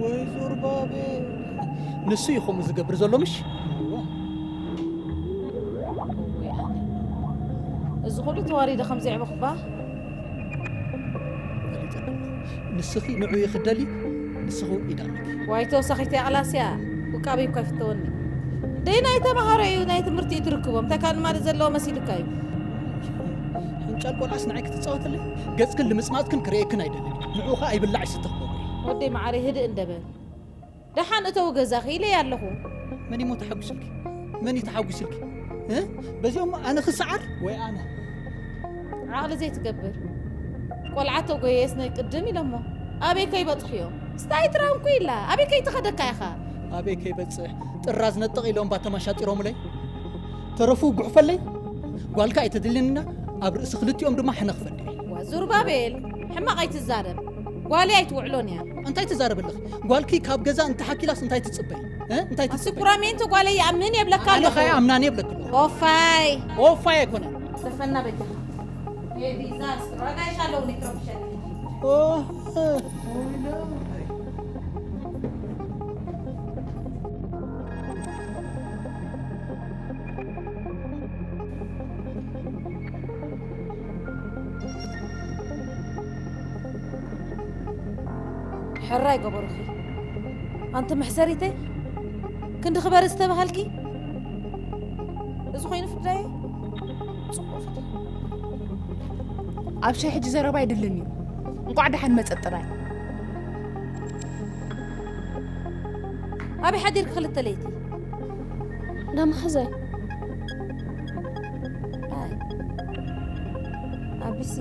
ወይ ዙርባቤል። ንሱ እዩ ከምኡ ዝገብር ዘሎ፣ ምሽ? እወ። እወ፣ ኣነ። እዚ ኩሉ ተዋሪደ ከም ዘዕበኹባ። ፈሊጠ ኣለኹ። ንስኺ ንዕኡ ይኽደሊ፣ ንስኺ እውን ኢድ ኣለኪ። ዋይ፣ ተወሳኺት እያ፣ ኣላስያ። ውቃበይ እኳ ይፍተወኒ። ደይ ናይ ተምሃሮ እዩ፣ ናይ ትምህርቲ እዩ ትርክቦ። እንታይ ካልእ ማለት ዘለዎ መሲሉካ እዩ? ሕንጫል ቆልዓስ ንዓይ ክትጻወትለይ? ገጽክን ልምጽማጽክን ክርእየክን ኣይደልን። ንዕኡ ኸኣ ኣይብላዕ ኣይስተ ክገብሮ እየ። ወደይ መዓረይ፣ ህድእ እንደ በል። ደሓን እተው ገዛኺ ኢለይ ኣለኹ። መን እሞ ተሓጒስልኪ? መን እዩ ተሓጒስልኪ? እ? በዚኦም ኣነ ክሰዓር ወይ ኣነ? ዓቕሊ ዘይትገብር። ቆልዓ ተጎየየስ ናይ ቅድም ኢሎሞ። ኣበይ ከይበጽሕዮ? ስታይ ትራንኩ ኢላ። ኣበይ ከይትኸደካ ኢኻ? ኣበይ ከይበጽሕ? ጥራዝ ነጥቕ ኢሎም ባተም ኣሻጢሮምለይ። ተረፉ ጉሕፈለይ። ጓልካ ኣይተድልንና ኣብ ርእሲ ክልቲኦም ድማ ሕነ ክፈድየ። ዋ ዙርባቤል፣ ሕማቕ ኣይትዛረብ። ጓለይ ኣይትውዕሎን እያ። እንታይ ትዛረብ ኣለኺ? ጓልኪ ካብ ገዛ እንተሓኪላስ እንታይ ትጽበይ? እ? እንታይ ትጽበይ? ኣስኩራሜንቶ ጓለይ ይኣምን የብለካ ኣነ ኣለኹ። ኸኣ ኣምናን የብለኪ ኣለኹ። ኦፋይ። ኦፋይ ኣይኮነን። ተፈና በጃኻ። ኤ ዲዛስትር። ዋጋ ይሻለው ሊትሮ ብሸጥ። ኦ፣ እ። ሕራይ ገበሩኺ። ኣንቲ መሕሰሪተይ፣ ክንዲ ክበሪ ዝተባሃልኪ፣ እዚ ኮይኑ ፍዳየ፣ ጽቡቕ ፍዳ። ኣብ ሻሂ ሕጂ ዘረባ ኣይደልን እዩ። እንቋዕ ደሓን መጸ ጥራይ። ኣበይ ሓዲርኪ ክልተ ለይቲ? እንዳ መሓዛይ። ኣይ። ኣቢሲ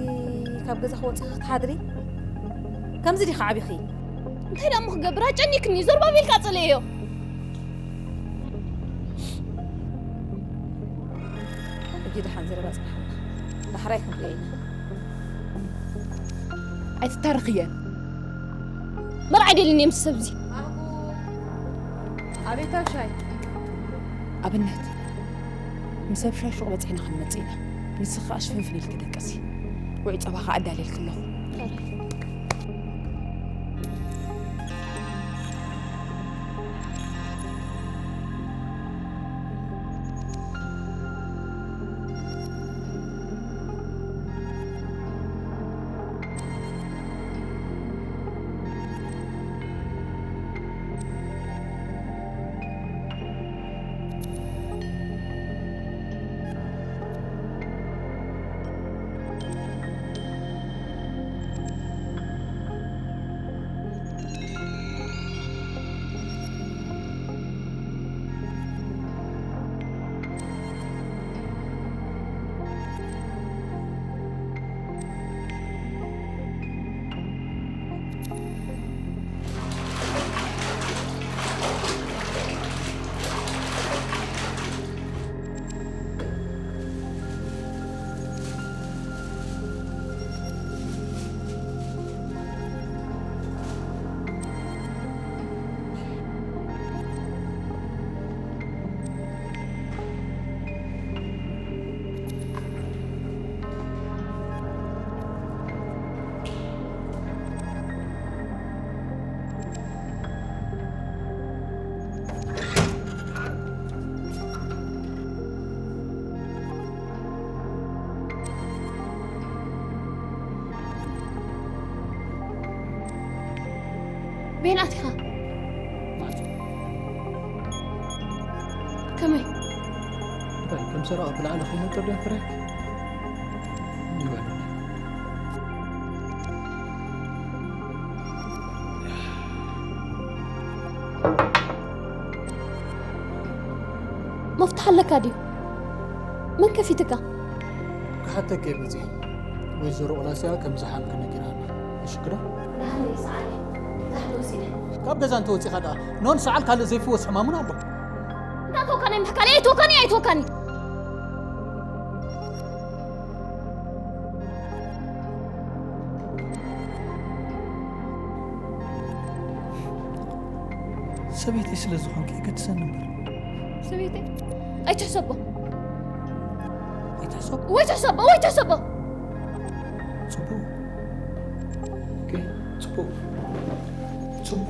ካብ ገዛ ክወጽእ ክትሓድሪ? ከምዚ ዲኺ ዓቢኺ? እንታይ ደኣ እሞ ክገብር? ኣጨኒክኒ። ዞርባቤል ቃጸለዮ። ሕጂ ደሓን ዘረባ ጽንሓልና። ዳሕራይ ክንሪኦ ኢና። ኣይትታረኽየን። መርዓ ኣይደልን እየ ምስ ሰብዚ። ኣቤት ኣሻይ። ኣብነት፣ ምስ ኣብ ሻይ ሹቕ በጺሕና ክንመጽእ ኢና። ንስኺ ከኣ ሽፍንፍን ኢልኪ ደቅሲ። ውዑይ ጸባ ከኣ ኣዳልየልኪ ኣለኹ። በይን ኣቲኻ? ከመይ? እንታይ ከም ሰረቐ ብላዕሊ ከይነጥር ዶ ፍርያት? ይበሉ። መፍትሕ ኣለካ ድዩ? መን ከፊትካ? ክሓተኪ እየ መጺአ። ወይዘሮ ኦላስያ ከም ዝሓምኪ ነጊራኒ። እሺ ክዶ? ዳህለ ይስዓኒ። ዛሕሊ ወሲደ። ካብ ገዛ እንተወጺኻ ደኣ ኖን ሰዓል ካልእ ዘይፍወስ ሕማም እውን ኣሎ። እንዳእተወካኒ ምሕካለይ ኣይተወካኒ ኣይተወካኒ። ሰበይተይ ስለ ዝኾንኪ የገድሰኒ እምበር። ሰበይተይ ኣይትሕሰቦ። ኣይትሕሰቦ? ወይ ትሕሰቦ ወይ ትሕሰቦ። ጽቡቕ። ኦኬ፣ ጽቡቕ። ጽቡቕ።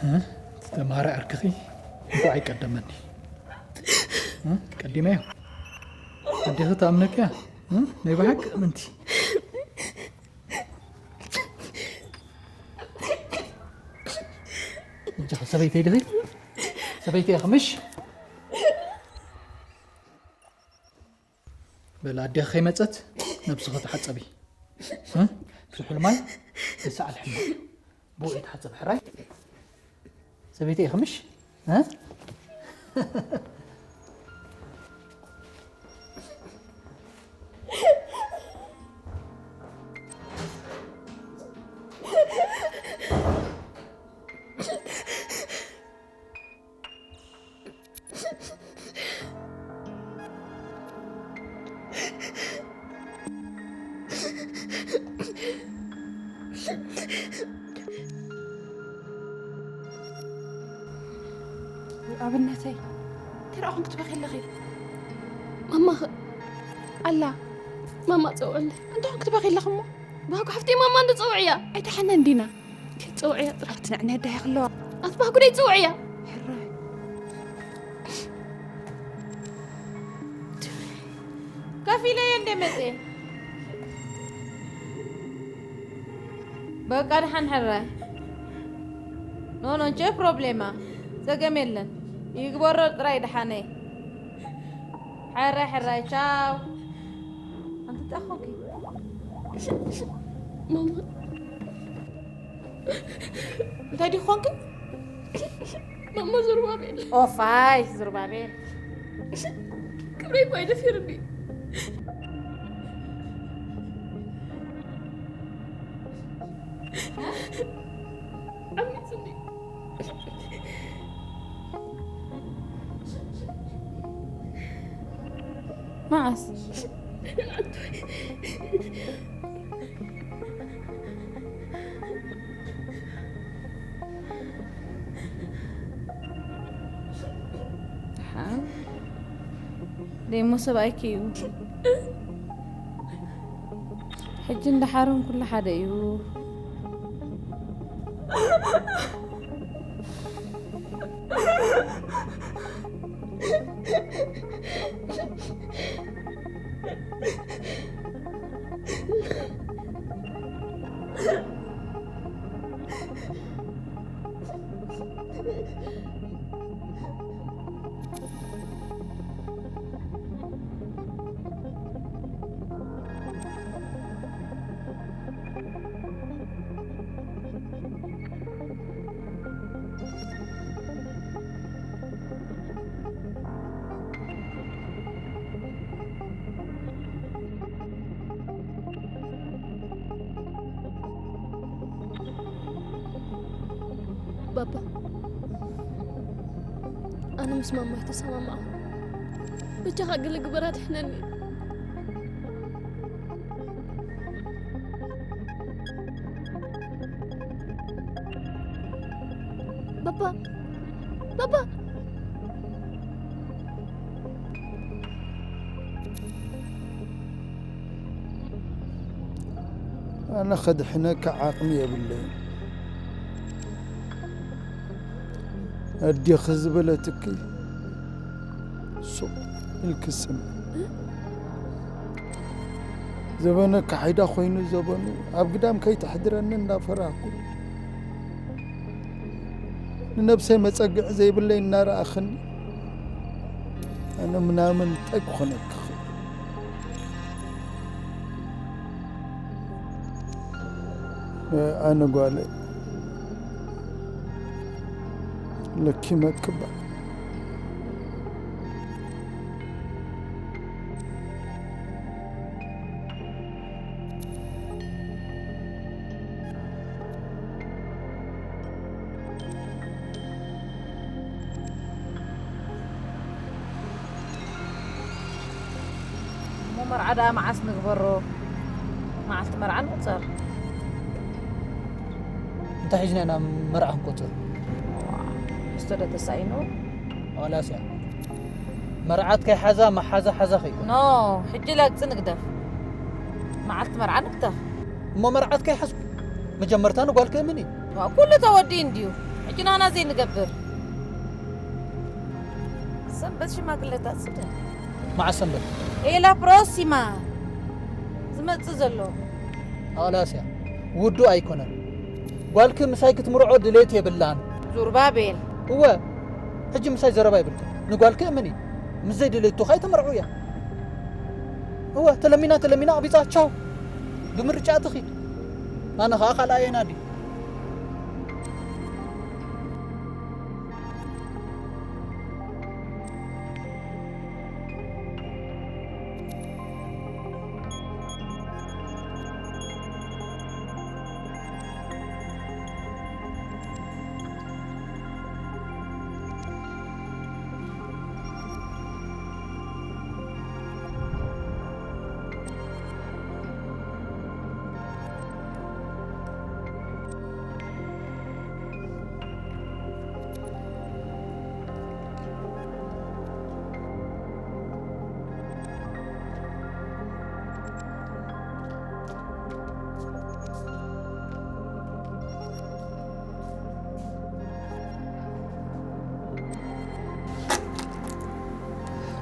እ? ተማሪ ዓርክኺ እንኳዕ ኣይቀደመኒ። እ? ቀዲመዮ። ኣዴኺ ትኣምነኪ እያ። እ? ናይ ብሓቂ ኣመንቲ። እንጃ ሰበይተይ ድኺ? ሰበይተይ ኢኺ ምሽ? በል ኣዴኺ ከይመጸት ነብስኺ ተሓጸቢ። እ? ስሑል ማይ ይሰዓል ሕማቕ። ብኡ ይተሓጸብ ሕራይ። ሰበይተይ ኢኺ ምሽ? እ? ኣብነተይ፣ እንታይ ደኣ ኾን ክትበኺ ኣለኺ? ማማ ኸ? ኣላ። ማማ ጸውዕለይ። እንታይ ኾን ክትበኺ ኣለኺ እሞ? ባህጉ ሓፍተይ ማማ እንዶ ጸውዕያ። ኣይደሓነን ዲና። ጸውዕያ ጥራሕ። ኣብቲ ንዕነይ ኣዳሂ ክለዋ። ኣቲ ባህጉ ደይ ጸውዕያ። ሕራይ። ከፊለየ እንደ መጽየ። በቃ ደሓን ሕራይ። ኖ፣ ኖ፣ ኖ problema። ጸገም የለን። ይግበሮ ጥራይ ደሓነይ። ሕራይ፣ ሕራይ፣ ቻው። ኣንቲ ጣኾኪ። ማማ። እንታይ ዲኺ ኾንኪ? ማማ ዙርባቤል። ኦፋይ፣ ዙርባቤል። ክብረይ እኮ ኣይደፊርኒ። ዓሚጽኒ። መዓስ? ደሓን። ደሞ ሰብኣይኪ እዩ። ሕጂ እንዳ ሓሮን ኩሉ ሓደ እዩ። ባባ፣ ኣነ ምስ ማማ ኣይተሰማማዕኩ። በጃኻ ገለ ግበር፣ ኣድሕነኒ። ባባ፣ ባባ። ኣነ ከድሕነካ ዓቕሚ የብለይን። ኣዴኺ ዝበለትኪ ሱቕ ኢልኪ ስምዒ። ዘበነ ካሒዳ ኮይኑ ዘበኑ ኣብ ግዳም ከይተሕድረኒ እናፈራህኩ፣ ንነብሰይ መጸግዒ ዘይብለይ እናረኣኽኒ፣ ኣነ ምናምን እንታይ ክኾነኪ ይኽእል? ኣነ ጓለይ ለኪመኪ እባ። እሞ መርዓ ደኣ መዓስ ንግበሮ? መዓልቲ መርዓ ንቑጸር። እንታይ ሒዝና ኢና መርዓ ክንቆጽር? ምስቶ ዶ ተሳኢኑ? ዋላስ እያ መርዓት ከይሓዛ መሓዛ ሓዛ ከይኮነ። ኖ፣ ሕጂ ለግጺ ንግደፍ። መዓልቲ መርዓ ንግደፍ። እሞ መርዓት ከይሓዝኩ መጀመርታ ንጓልከ እምኒ። ዋ፣ ኩሉ ተወዲኡ እንድዩ። ሕጂ ናና ዘይንገብር። ሰንበት ሽማግለታት ስደድ። መዓስ ሰንበት? ኤላ ፕሮሲማ ዝመጽእ ዘሎ። ኣላስያ፣ ውዱእ ኣይኮነን። ጓልኪ ምሳይ ክትምርዖ ድሌት የብላን። ዙርባቤል። እወ፣ ሕጂ ምሳይ ዘረባ ይብልክን። ንጓልኪ እመኒ። ምስ ዘይደለየቶ ኸኣ ኣይተመርዕውያ። እወ፣ ተለሚና፣ ተለሚና ኣቕቢጻ፣ ቻው። ብምርጫ ትኺድ። ኣነ ኸኣ ካልኣየና ድዩ?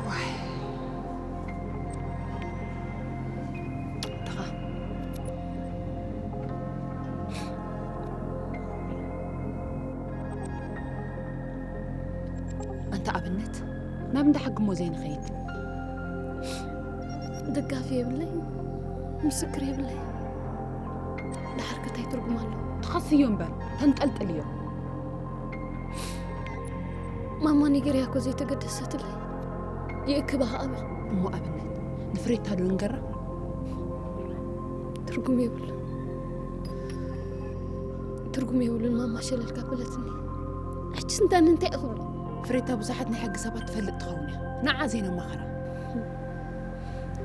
ዋይ። ድኻ። ኣንታ ኣብነት፣ ናብ እንዳ ሓኪሞ ዘይንኸይድ? ደጋፊ የብለይ፣ ምስክር የብለይ። ደሓር ከ እንታይ ትርጉም ኣለዎ? ትኸስዮ እምበር፣ ተንጠልጥልዮ። ማማ ነጊረያ እኮ ዘይተገደሰትለይ። ይእክባ ከኣ በል። እሞ ኣብነት፣ ንፍሬታ ዶ ንገራ? ትርጉም የብሉን። ትርጉም የብሉን ማማ ሸለል ካብ በለትኒ። ሕጅስ እንታይ እንታይ እኽብሎ? ፍሬታ ብዙሓት ናይ ሕጊ ሰባት ትፈልጥ ትኸውን እያ። ንዓ ዘይነማኽራ።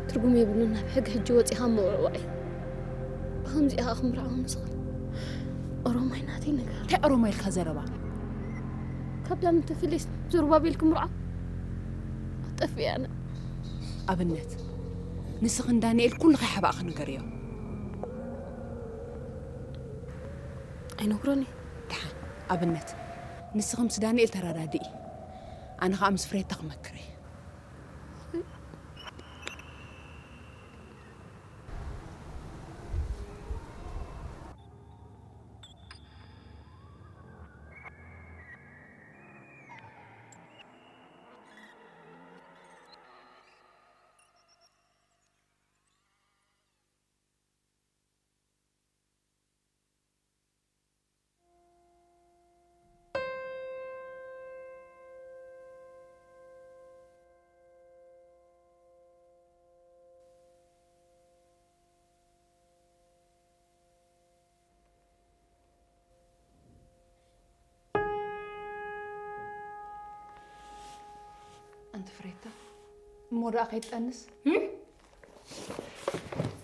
ትርጉም የብሉን ናብ ሕጊ ሕጂ ወጺኻ ምውዕዋዕ እዩ። ብኸምዚኣ ክምርዓው ንዝኽእል ኦሮማይ ናተይ ነገር። እንታይ ኦሮማይ ኢልካ ዘረባ? ካብ ዳም እንተፍልየስ ዞርባቤል ክምርዖ ጠፊኣ ኣነ። ኣብነት፣ ንስኽን ዳንኤል ኩሉ ከይሓባእኺ ንገርዮ። ኣይነግሮን እየ። ደሓን፣ ኣብነት፣ ንስኺ ምስ ዳንኤል ተረዳድኢ። ኣነ ኸኣ ምስ ፍሬታ ክመክር እየ። ትፍሬታ እሞ ደኣ ከይትጠንስ? እም?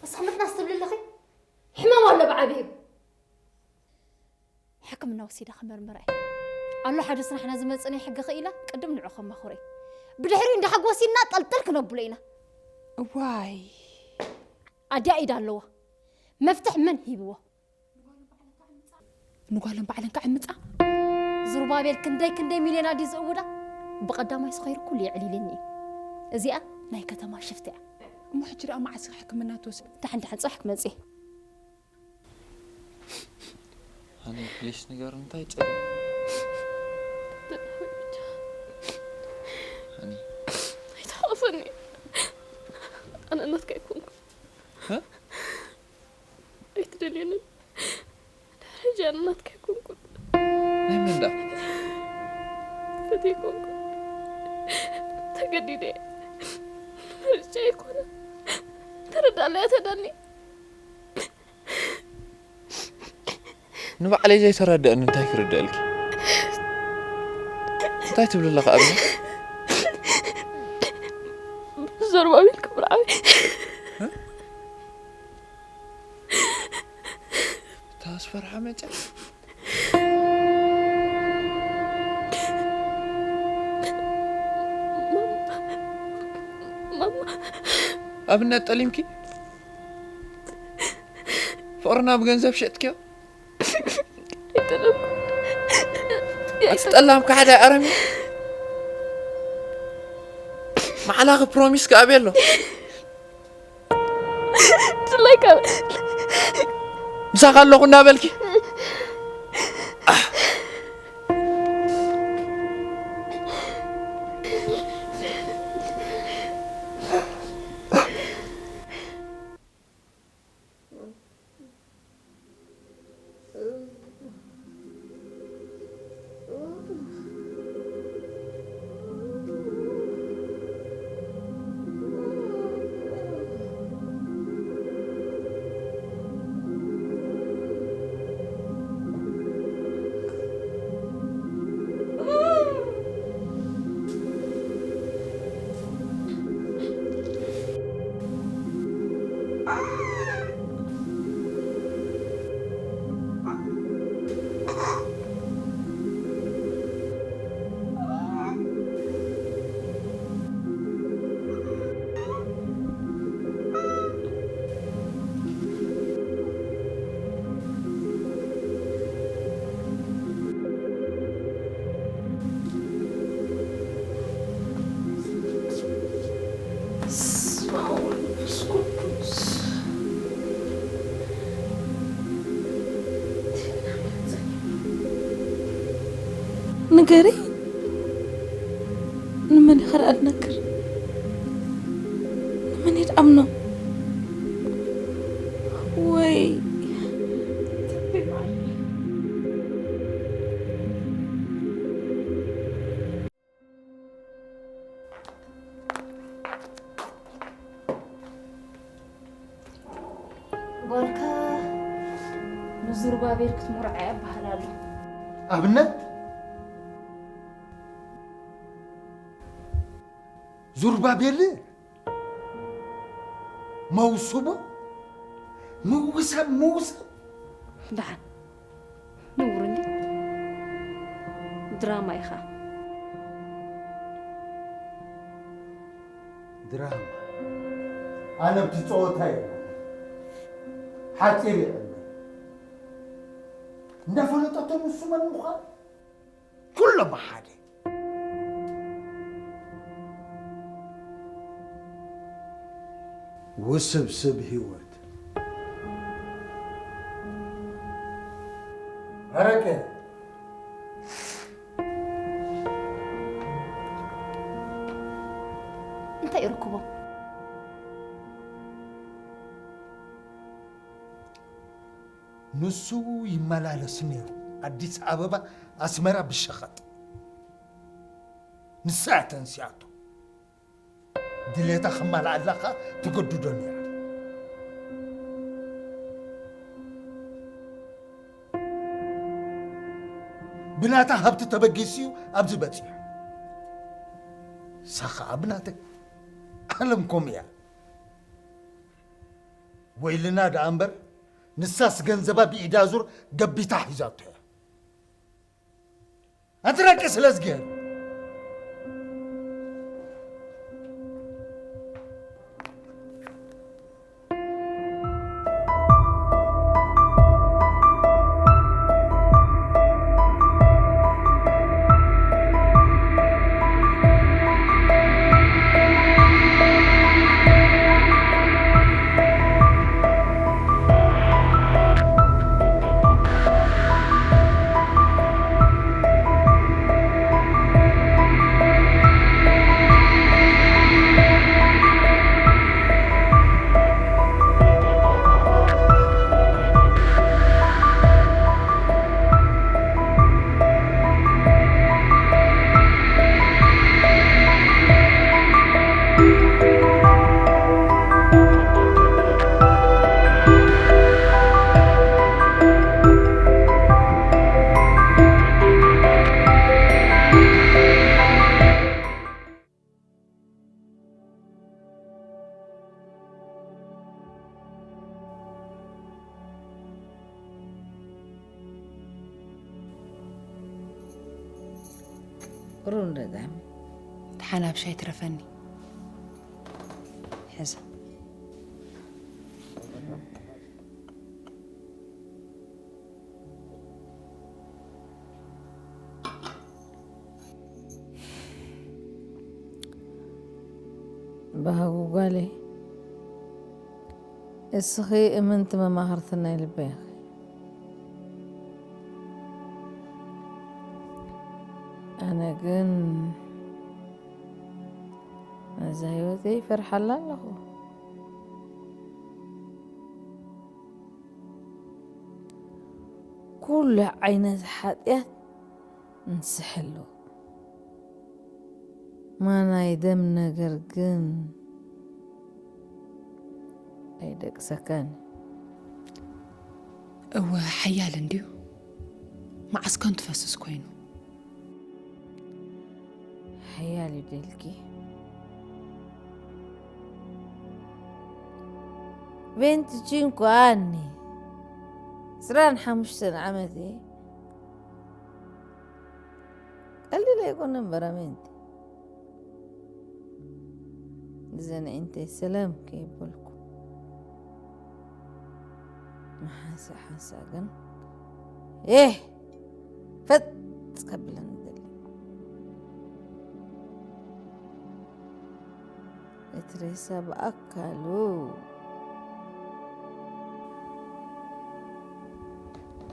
እስኺ ምጥናስ ትብሊ ኣለኺ? ሕማም ኣሎ ብዓቢኡ። ሕክምና ወሲዳ ክመርምራ እየ። ኣሎ ሓደ ስራሕና ዝመጽእ ናይ ሕጊ ክኢላ ቅድም ንዑ ከማኹረ። ብድሕሪኡ እንዳሓጎስ ኢልና ጠልጠል ክነብሎ ኢና። እዋይ። ኣድያ ኢድ ኣለዋ። መፍትሕ መን ሂብዎ? ንጓለን ባዕለን ክዕምጻ? ዝሩባቤል ክንደይ ክንደይ ሚልዮን ኣድዩ ዝእውዳ? ብቐዳማይ ስኸይሩ ኩሉ የዕሊልኒ እዩ። እዚኣ ናይ ከተማ ሽፍታ እያ። እሞ ሕጂ ደኣ መዓስ ኢኻ ሕክምና ትወስድ? ደሓን ደሓን ጽባሕ ክመጽእ እየ። ሃኒ፣ ፕሊስ ንገር፣ እንታይ ጸገም? ሃኒ። ኣይትሓቑፈኒ። ኣነ ናትካ ኣይኮንኩን። እ? ኣይትደልየንን። ደረጃ ናትካ ኣይኮንኩን። ናይ መን ደኣ? ፈትየ ኣይኮንኩን። ተገዲደ እየ። ምርጫ ኣይኮነን። ተረዳለይ ኣተዳኒ። ንባዕለይ ዘይተረድአኒ እንታይ ክርድአልኪ? እንታይ ትብሊ ኣለኺ ኣብኒ? ብዘሩባቤል ክምርዓዊ። እ? እታ ኣስፈርሓ መጨ ማማ። ኣብነት ጠሊምኪ? ፍቕርና ብገንዘብ ሸጥክዮ? ኣይጠለምኩ። ኣቲ ጠላም ካሕዳይ ኣረሚ። ማዕላኺ ፕሮሚስ ክኣብ ኣሎ። ድላይካ። ምሳኻ ኣለኹ እናበልኪ። ንገሪ፣ ንመን ኢኻ ደኣ ዝነግር? ንመን እየ ዝኣምኖ? ወይ ጓልካ ንዝሩባቤል ክትምርዖ እያ እበሃል ኣሎ። ኣብነት ዙርባቤል መውስቦ ምውሳብ ምውሳብ። ደሓን ንውር እንዲ ድራማ ኢኻ። ድራማ ኣነ ብቲ ጸወታ እየ ሓጺር ይዕልም። እንዳፈለጠቶ ንሱ መን ምዃን ኩሎም ሓደ። ውስብስብ ህይወት። ኣረቀ። እንታይ ይርክቦ? ንሱ ይመላለስ ነይሩ ኣዲስ ኣበባ ኣስመራ ብሸቐጥ። ንሳ እያ ተንሲኣቶ። ድሌታ ከማልኣላ ከኣ ትገድዶ ነይራ። ብናታ ሃብቲ ተበጊሱ እዩ ኣብዚ በጺሑ። ንሳ ኸዓ ብናተይ ዓለም ከምኡ እያ። ወይልና ደኣ እምበር፣ ንሳስ ገንዘባ ብኢዳ ዙር ገቢታ ሒዛቶ እያ። ኣትረቂ ስለ እዝግሄር። ሩን ደጋሚ። ደሓን ኣብ ሻይ ትረፈኒ። ሕዛ። ባህጉ ጓለይ፣ እስኺ እምንቲ መማኽርቲ ናይ ልበይ ኢኺ። ኣነ ግን ነዛ ህይወተይ ይፈርሓላ ኣለኹ። ኩሉ ዓይነት ሓጢኣት ንስሐሉ። ማናይ ደም ነገር ግን ኣይደቅሰካን። እወ፣ ሓያል እንድዩ። መዓስ ከንቱ ፈስስ ኮይኑ። ሓያል እዩ ደልኪ። ቬንቲቺንኮ ኣኒ፣ ዕስራን ሓሙሽተን ዓመት እየ። ቀሊል ኣይኮነን በራሜንቲ። ንዘን ኣዒንተይ ሰላም ከይበልኩ መሓንሳእ ሓንሳእ ግን ኤህ ፈጥ ከብለን ደሊ። እቲ ሬሳ ብኣካሉ።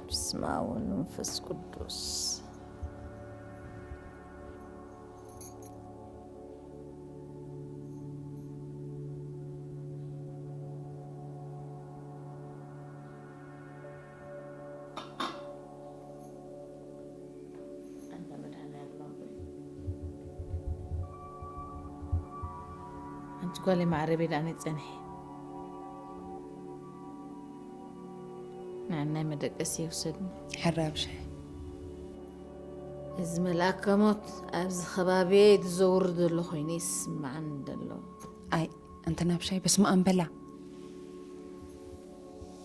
በስመ አብ ወወልድ ወመንፈስ ቅዱስ። ኣንታ መድኃኔዓለም ኣቦይ። ኣንቲ ጓለይ ማዕረ ቤት ኣነ ጸንሐ። ንዓናይ መደቀሲ ይውሰድኒ። ሕራብ ሻሂ። እዚ መልኣከ ሞት ኣብዚ ከባቢየ ዝዘውር ዘሎ ኮይኑ ይስምዓኒ ዘሎ። ኣይ፣ ኣንቲ ናብ ሻሂ በስመ ኣብ በላ።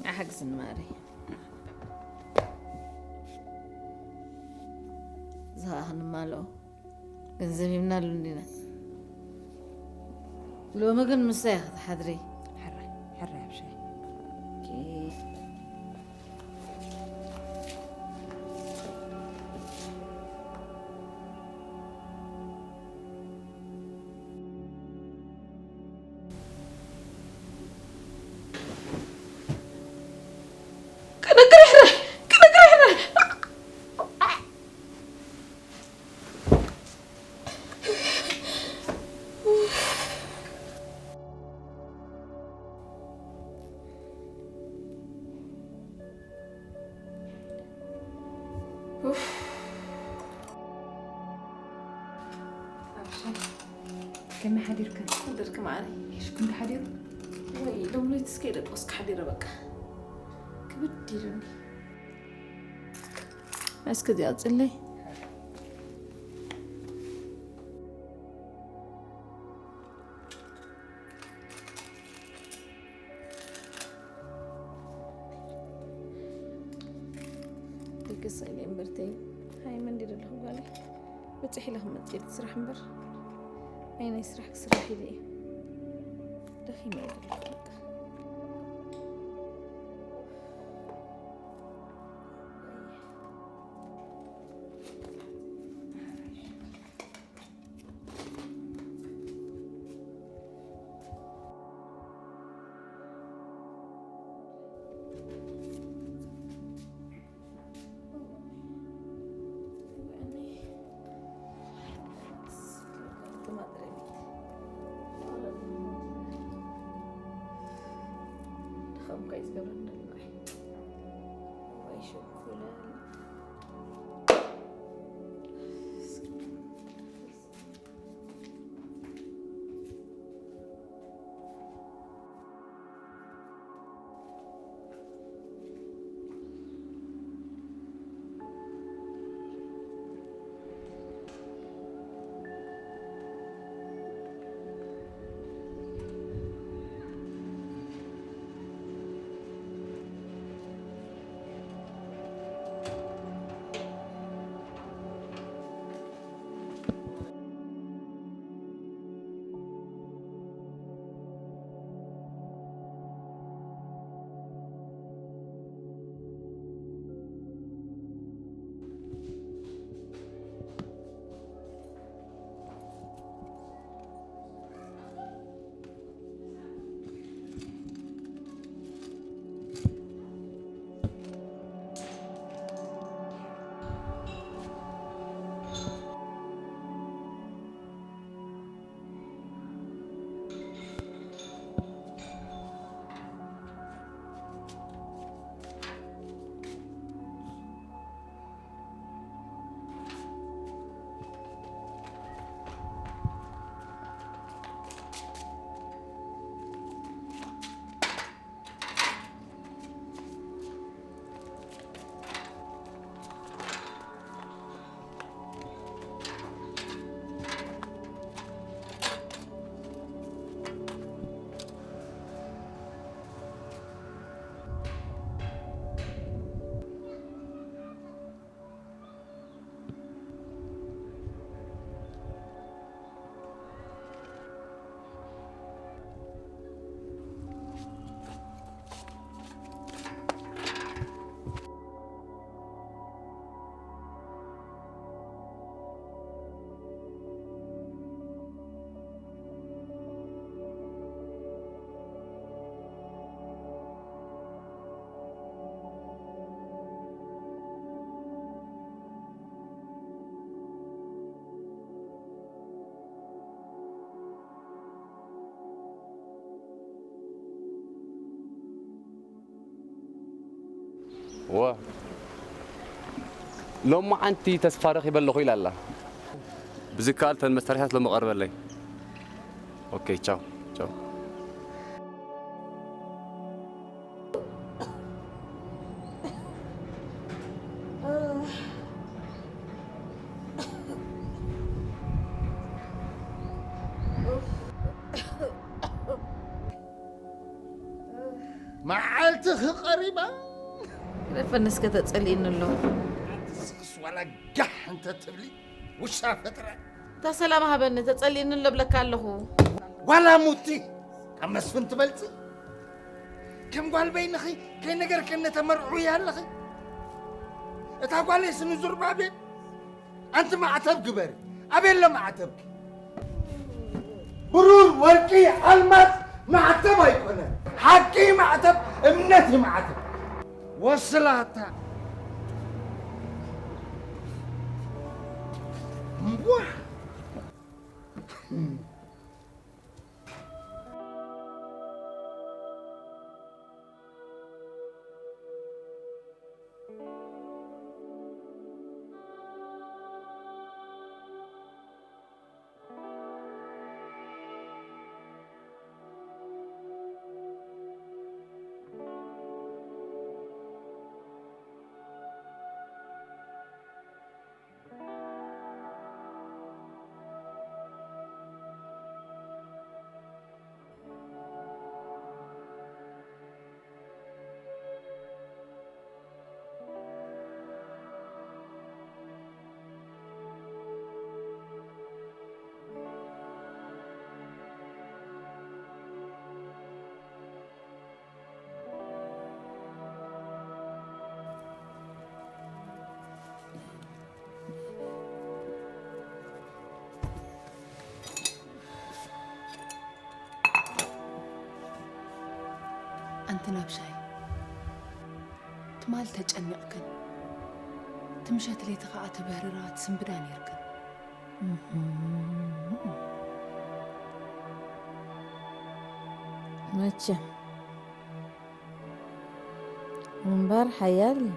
ንዓ ሓግዝኒ ማዕረይ። እዚ ኸኣ ክንማልኦ ገንዘብ ሂብናሉ እንዲና። ሎሚ ግን ምሳይ ክትሓድሪ። ሕራይ፣ ሕራይ ኣብ ሻሂ። ኦኬ። ኡፍ። ኣብሻይ፣ ከመይ ሓዲርክን? ሓደርክ ማዕረይ? ሽኩን ዶ ሓዲሩ? ወይ፣ ሎም ለይቲ እስከ ደቆስክ ሓዲረ በቃ። ክብድ ኢሉኒ። እስከ እዚኣ ኣውፅለይ። ክሳይ እምበርተይ። ሃይ፣ መን ድዩ ዘለኹ ጓለይ? ብፅሕ ኢለ ክመፅእ ኢለ ስራሕ እምበር። ኣይ፣ ናይ ስራሕ ክስራሕ ኢለ እየ። ደኺመ እየ ዘለኹ በቃ። ድኻምካ እዩ ዝገብረኒ ዘሎ። ዋይ ሸኮላት። እወ፣ ሎማዓንቲ ተስፋ ረኺበ ኣለኹ ኢላ ኣላ። ብዝከኣል እተን መሳርሒታት ሎሚ ቀርበለይ። ኦኬ፣ ቻው ቻው። መዓልትኺ ቀሪባ። ግደፈኒ እስከ ተጸሊእኒ ኣሎ። ኣንቲ ስኽስ ዋላ ጋሕ እንተ ትብሊ ውሻ ፍጥረት። እታ ሰላም ሃበኒ ተጸሊእኒ ኣሎ እብለካ ኣለኹ። ዋላ ሙቲ ካብ መስፍን ትበልጺ። ከም ጓል በይንኺ ከይነገርክኒ ተመርዕዊ ኣለኺ። እታ ጓለይስ ንዙርባቤል ኣንቲ ማዕተብ ግበሪ። ኣበይ ኣሎ ማዕተብኪ? ብሩር፣ ወርቂ፣ ኣልማዝ ማዕተብ ኣይኮነን። ሓቂ ማዕተብ እምነት እዩ ማዕተብ። ወስላታ እምቧ። ትናብ ሻይ ትማል ተጨኒቕክን ትምሸት ለይቲ ኸዓ ተበህርራ ትስንብዳ ነይርክን። መቸም ምንባር ሓያል እዩ።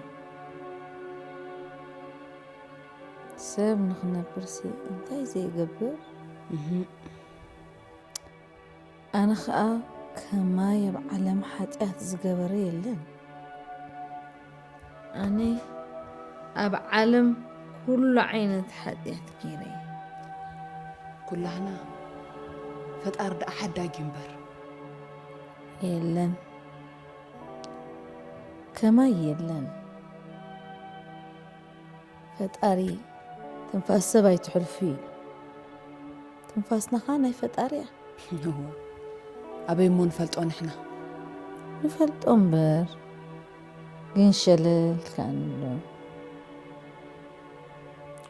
ሰብ ንኽነብርሲ እንታይ ዘይገብር? ኣነ ኸኣ ከማይ ኣብ ዓለም ሓጢኣት ዝገበረ የለን። ኣነ ኣብ ዓለም ኩሉ ዓይነት ሓጢኣት ገይረ እየ። ኩላህና ፈጣሪ ደኣ ሓዳጊ እምበር። የለን፣ ከማይ የለን። ፈጣሪ ትንፋስ ሰብ ኣይትሕልፉ እዩ። ትንፋስና ኸኣ ናይ ፈጣሪ እያ። እወ፣ ኣበይ እሞ ንፈልጦ ንሕና? ንፈልጦ እምበር ግን ሸለል ከኣ ንብሎ።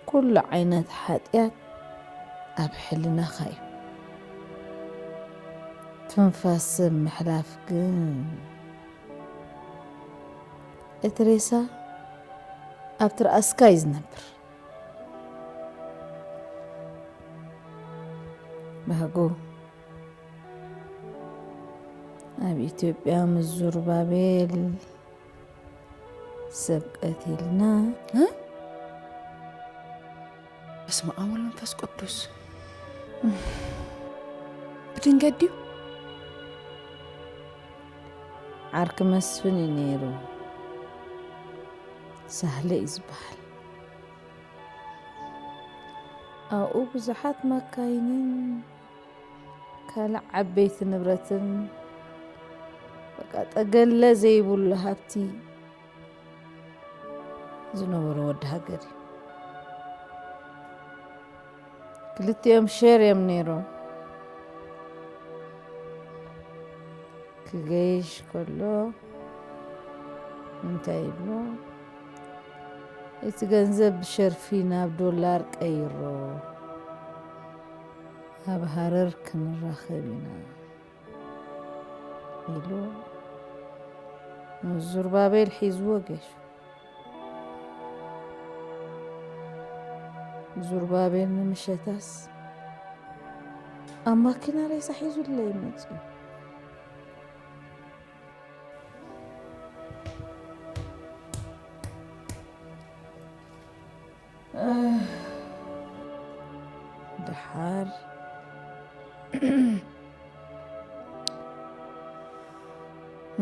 ኩሉ ዓይነት ሓጢኣት ኣብ ሕልናኻ እዩ። ትንፋስ ሰብ ምሕላፍ ግን እቲ ሬሳ ኣብቲ ርኣስካ እዩ ዝነብር። ባህጉ ኣብ ኢትዮጵያ ምስ ዙርባቤል ሰብ ቀቲልና። በስመ ኣብ ወመንፈስ ቅዱስ። ብድንገት ድዩ? ዓርኪ መስፍን እዩ ነይሩ። ሳህለ እዩ ዝበሃል። ኣብኡ ብዙሓት መካይንን ካልእ ዓበይቲ ንብረትን፣ በቃ፣ ጠገለ ዘይብሉ ሃብቲ ዝነበሮ ወዲ ሃገር እዩ። ክልቲኦም ሸር እዮም ነይሮም። ክገይሽ ከሎ እንታይ ይብሎ? እቲ ገንዘብ ብሸርፊ ናብ ዶላር ቀይሮ፣ ኣብ ሃረር ክንራኸብ ኢና ኢሉ ንዙርባቤል ሒዝዎ ገሹ። ዙርባቤል ንምሸታስ ኣብ ማኪና ሬሳ ሒዙለይ መፅዩ። ደሓር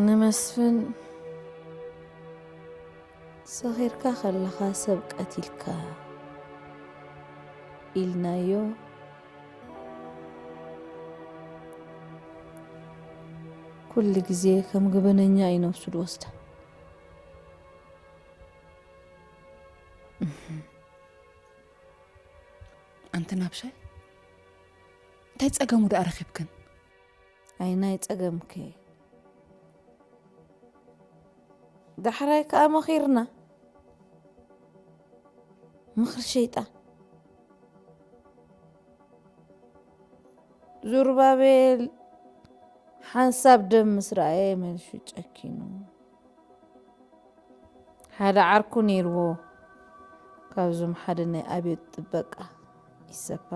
ንመስፍን ሰኺርካ ከለኻ ሰብ ቀቲልካ ኢልናዮ። ኩሉ ግዜ ከም ገበነኛ እዩ ነብሱ ዝወስዳ። ኣንቲ ናብሻይ እንታይ ጸገሙ ደኣ ረኺብክን? ኣይናይ ጸገምኪ። ዳሕራይ ከኣ መኺርና። ምኽሪ ሸይጣን። ዙርባቤል ሓንሳብ ደም ምስ ረኣየ መልሹ ጨኪኑ። ሓደ ዓርኩ ነይርዎ፣ ካብዞም ሓደ ናይ ኣብዮት ጥበቃ ኢሰፓ፣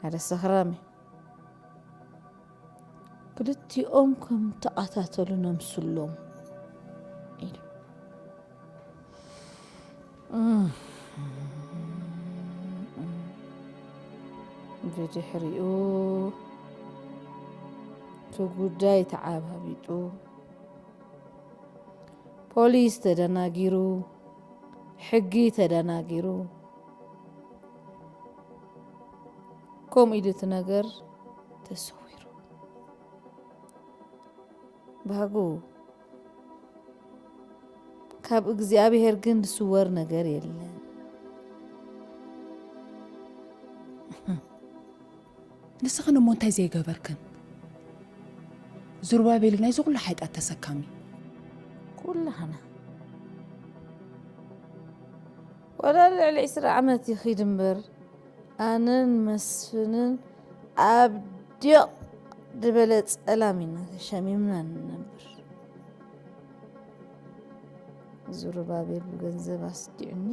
ሓደ ሰኽራም እዩ። ክልቲኦም ከም ተቐታተሉ ነምስሎም ኢሉ። ብድሕሪኡ እቲ ጉዳይ ተዓባቢጡ፣ ፖሊስ ተደናጊሩ፣ ሕጊ ተደናጊሩ፣ ከምኡ ኢሉ እቲ ነገር ተሰዊሩ። ባህጉ፣ ካብ እግዚኣብሔር ግን ዝስወር ነገር የለን። ንስኽን እሞ እንታይ ዘይገበርክን? ዙርባቤል ናይዚ ኩሉ ሓጢኣት ተሰካሚ። ኩላህና ወላ ልዕሊ ዕስራ ዓመት ይኺድ እምበር ኣነን መስፍንን ኣብ ዲቕ ዝበለ ጸላም ኢና ተሸሚምና ንነብር። ዙርባቤል ብገንዘብ ኣስዲዑኒ።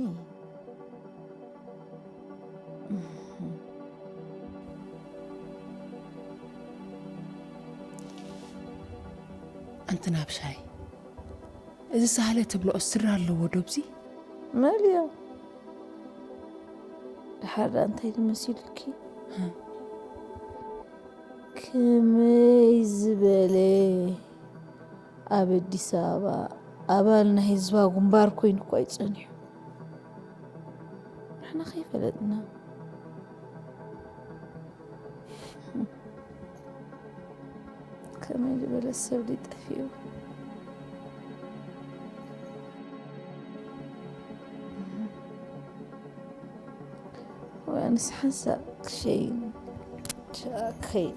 ኣንቲ ናብሻይ፣ እዚ ሳህለ ትብልኦ ስራ ኣለዎ ዶ ኣብዚ? መሊኦ። ድሓር ደኣ እንታይ ድመሲሉኪ? ከመይ ዝበለ ኣብ ኣዲስ ኣበባ ኣባል ናይ ህዝባዊ ግንባር ኮይኑ እኳ እዩ ጸኒሑ። ንሕና ከይፈለጥና። ከመይ ዝበለ ሰብ ድዩ ጠፊኡ? ወይ ኣነስ ሓንሳብ ክሸይን ሻክኸይ።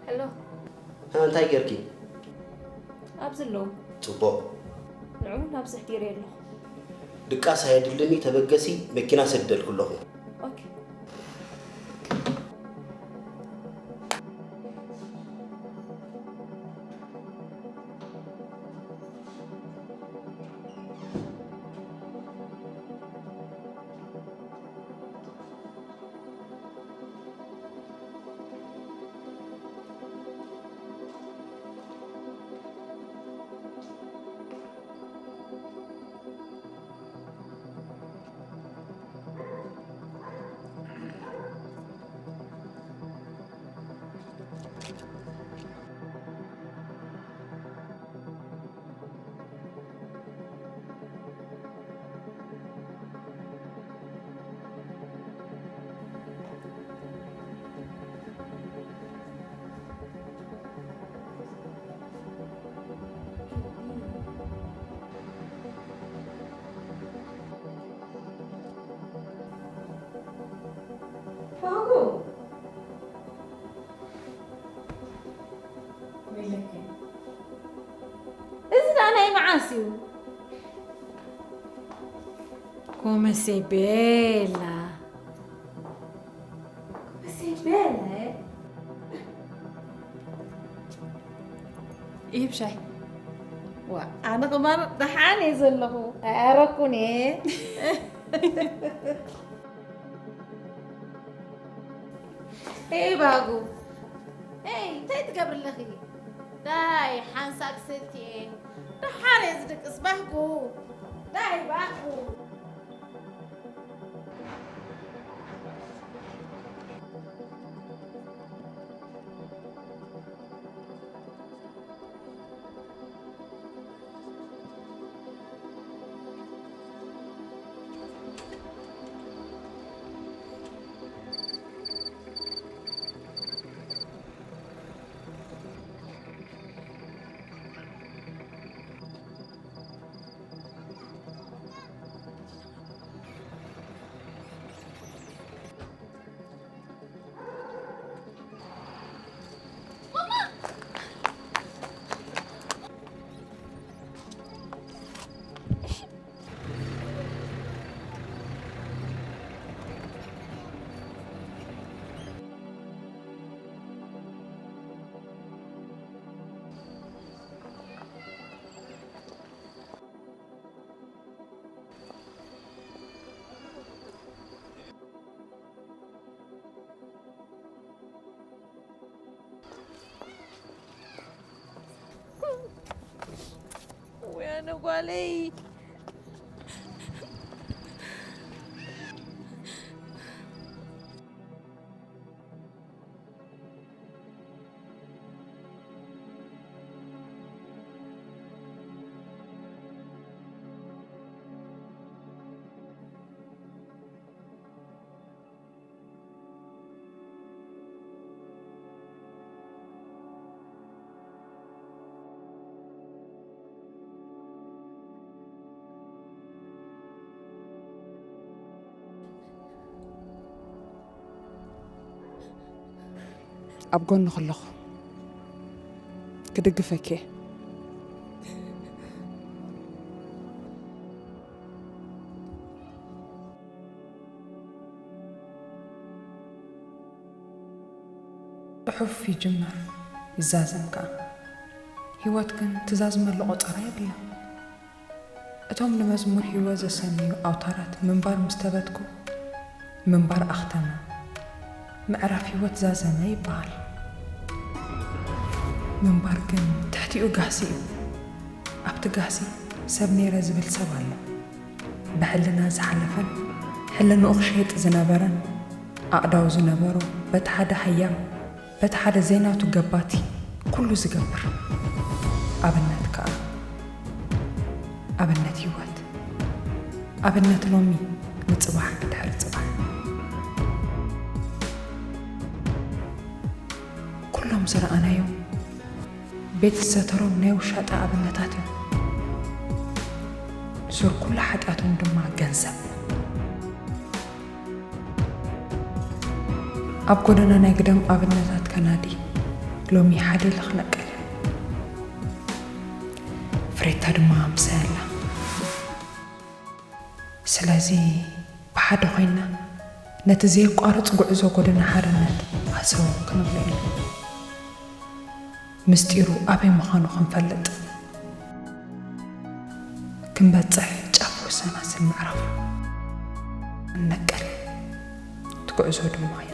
ሄሎ። እ፣ እንታይ ጌርኪ? ኣብዚ ኣለዉ። ጽቡቕ። ንዑ ናብዚ ኣሕዲረዮ ኣለኹ። ድቃስ ኣየድልን እዩ፣ ተበገሲ፣ መኪና ሰደድኩ ኣለኹ። ኦኬ። ፋጎ! ወይለከ። እዚ ደኣ ናይ መዓስ እዩ? ኮመሴ ቤላ። ኮመሴ ቤላ፣ እ? ይህብ ሻሂ። ዋ፣ ኣነ ከማን ደሓን እየ ዘለኹ። ኣይኣረኩን እየ። ኤይ ባጉ፣ ኤይ እንታይ ትገብሪ ኣለኺ? ዳይ ሓንሳብ ክሰቲ እየ። ደሓር እየ ዝድቅስ ባህጉ። ዳይ ባህጉ። ወይ ኣነ ጓለይ። ኣብ ጎንኺ ኣለኹ። ክድግፈኪ እየ። ጽሑፍ ይጅመር፣ ይዛዘም ከኣ። ህይወት ግን ትዛዝመሉ ቆጸራ የብላን። እቶም ንመዝሙር ህይወት ዘሰንዩ ኣውታራት ምንባር ምስ ተበትኩ፣ ምንባር ኣኽተመ። ምዕራፍ ህይወት ዛዘመ ይበሃል። ምንባር ግን ትሕቲኡ ጋህሲ እዩ። ኣብቲ ጋህሲ ሰብ ነይረ ዝብል ሰብ ኣሎ። ብሕልና ዝሓለፈን ሕልንኡ ክሸይጥ ዝነበረን ኣእዳው ዝነበሮ፣ በቲ ሓደ ሃያም በቲ ሓደ ዘይናቱ ገባቲ ኩሉ ዝገብር። ኣብነት ከኣ፣ ኣብነት ህይወት፣ ኣብነት ሎሚ ንጽባሕ ድሕሪ ጽባሕ። ኩሎም ዝረኣናዮም ቤት ዝሰተሮም ናይ ውሻጠ ኣብነታት እዮም። ሱር ኩሉ ሓጢኣቶም ድማ ገንዘብ። ኣብ ጎደና ናይ ግደም ኣብነታት ከናዲ ሎሚ ሓደ ኢለ ክነቅል። ፍሬታ ድማ ምሳይ ኣላ። ስለዚ ብሓደ ኮይና ነቲ ዘየቋርጽ ጉዕዞ ጎደና ሓርነት ሃሰው ክንብሎ ኢና። ምስጢሩ ኣበይ ምዃኑ ክንፈልጥ፣ ክንበጽሕ ጫፍ ወሰናስን ምዕራፍ ንነቅል። እቲ ጉዕዞ ድማ እዩ።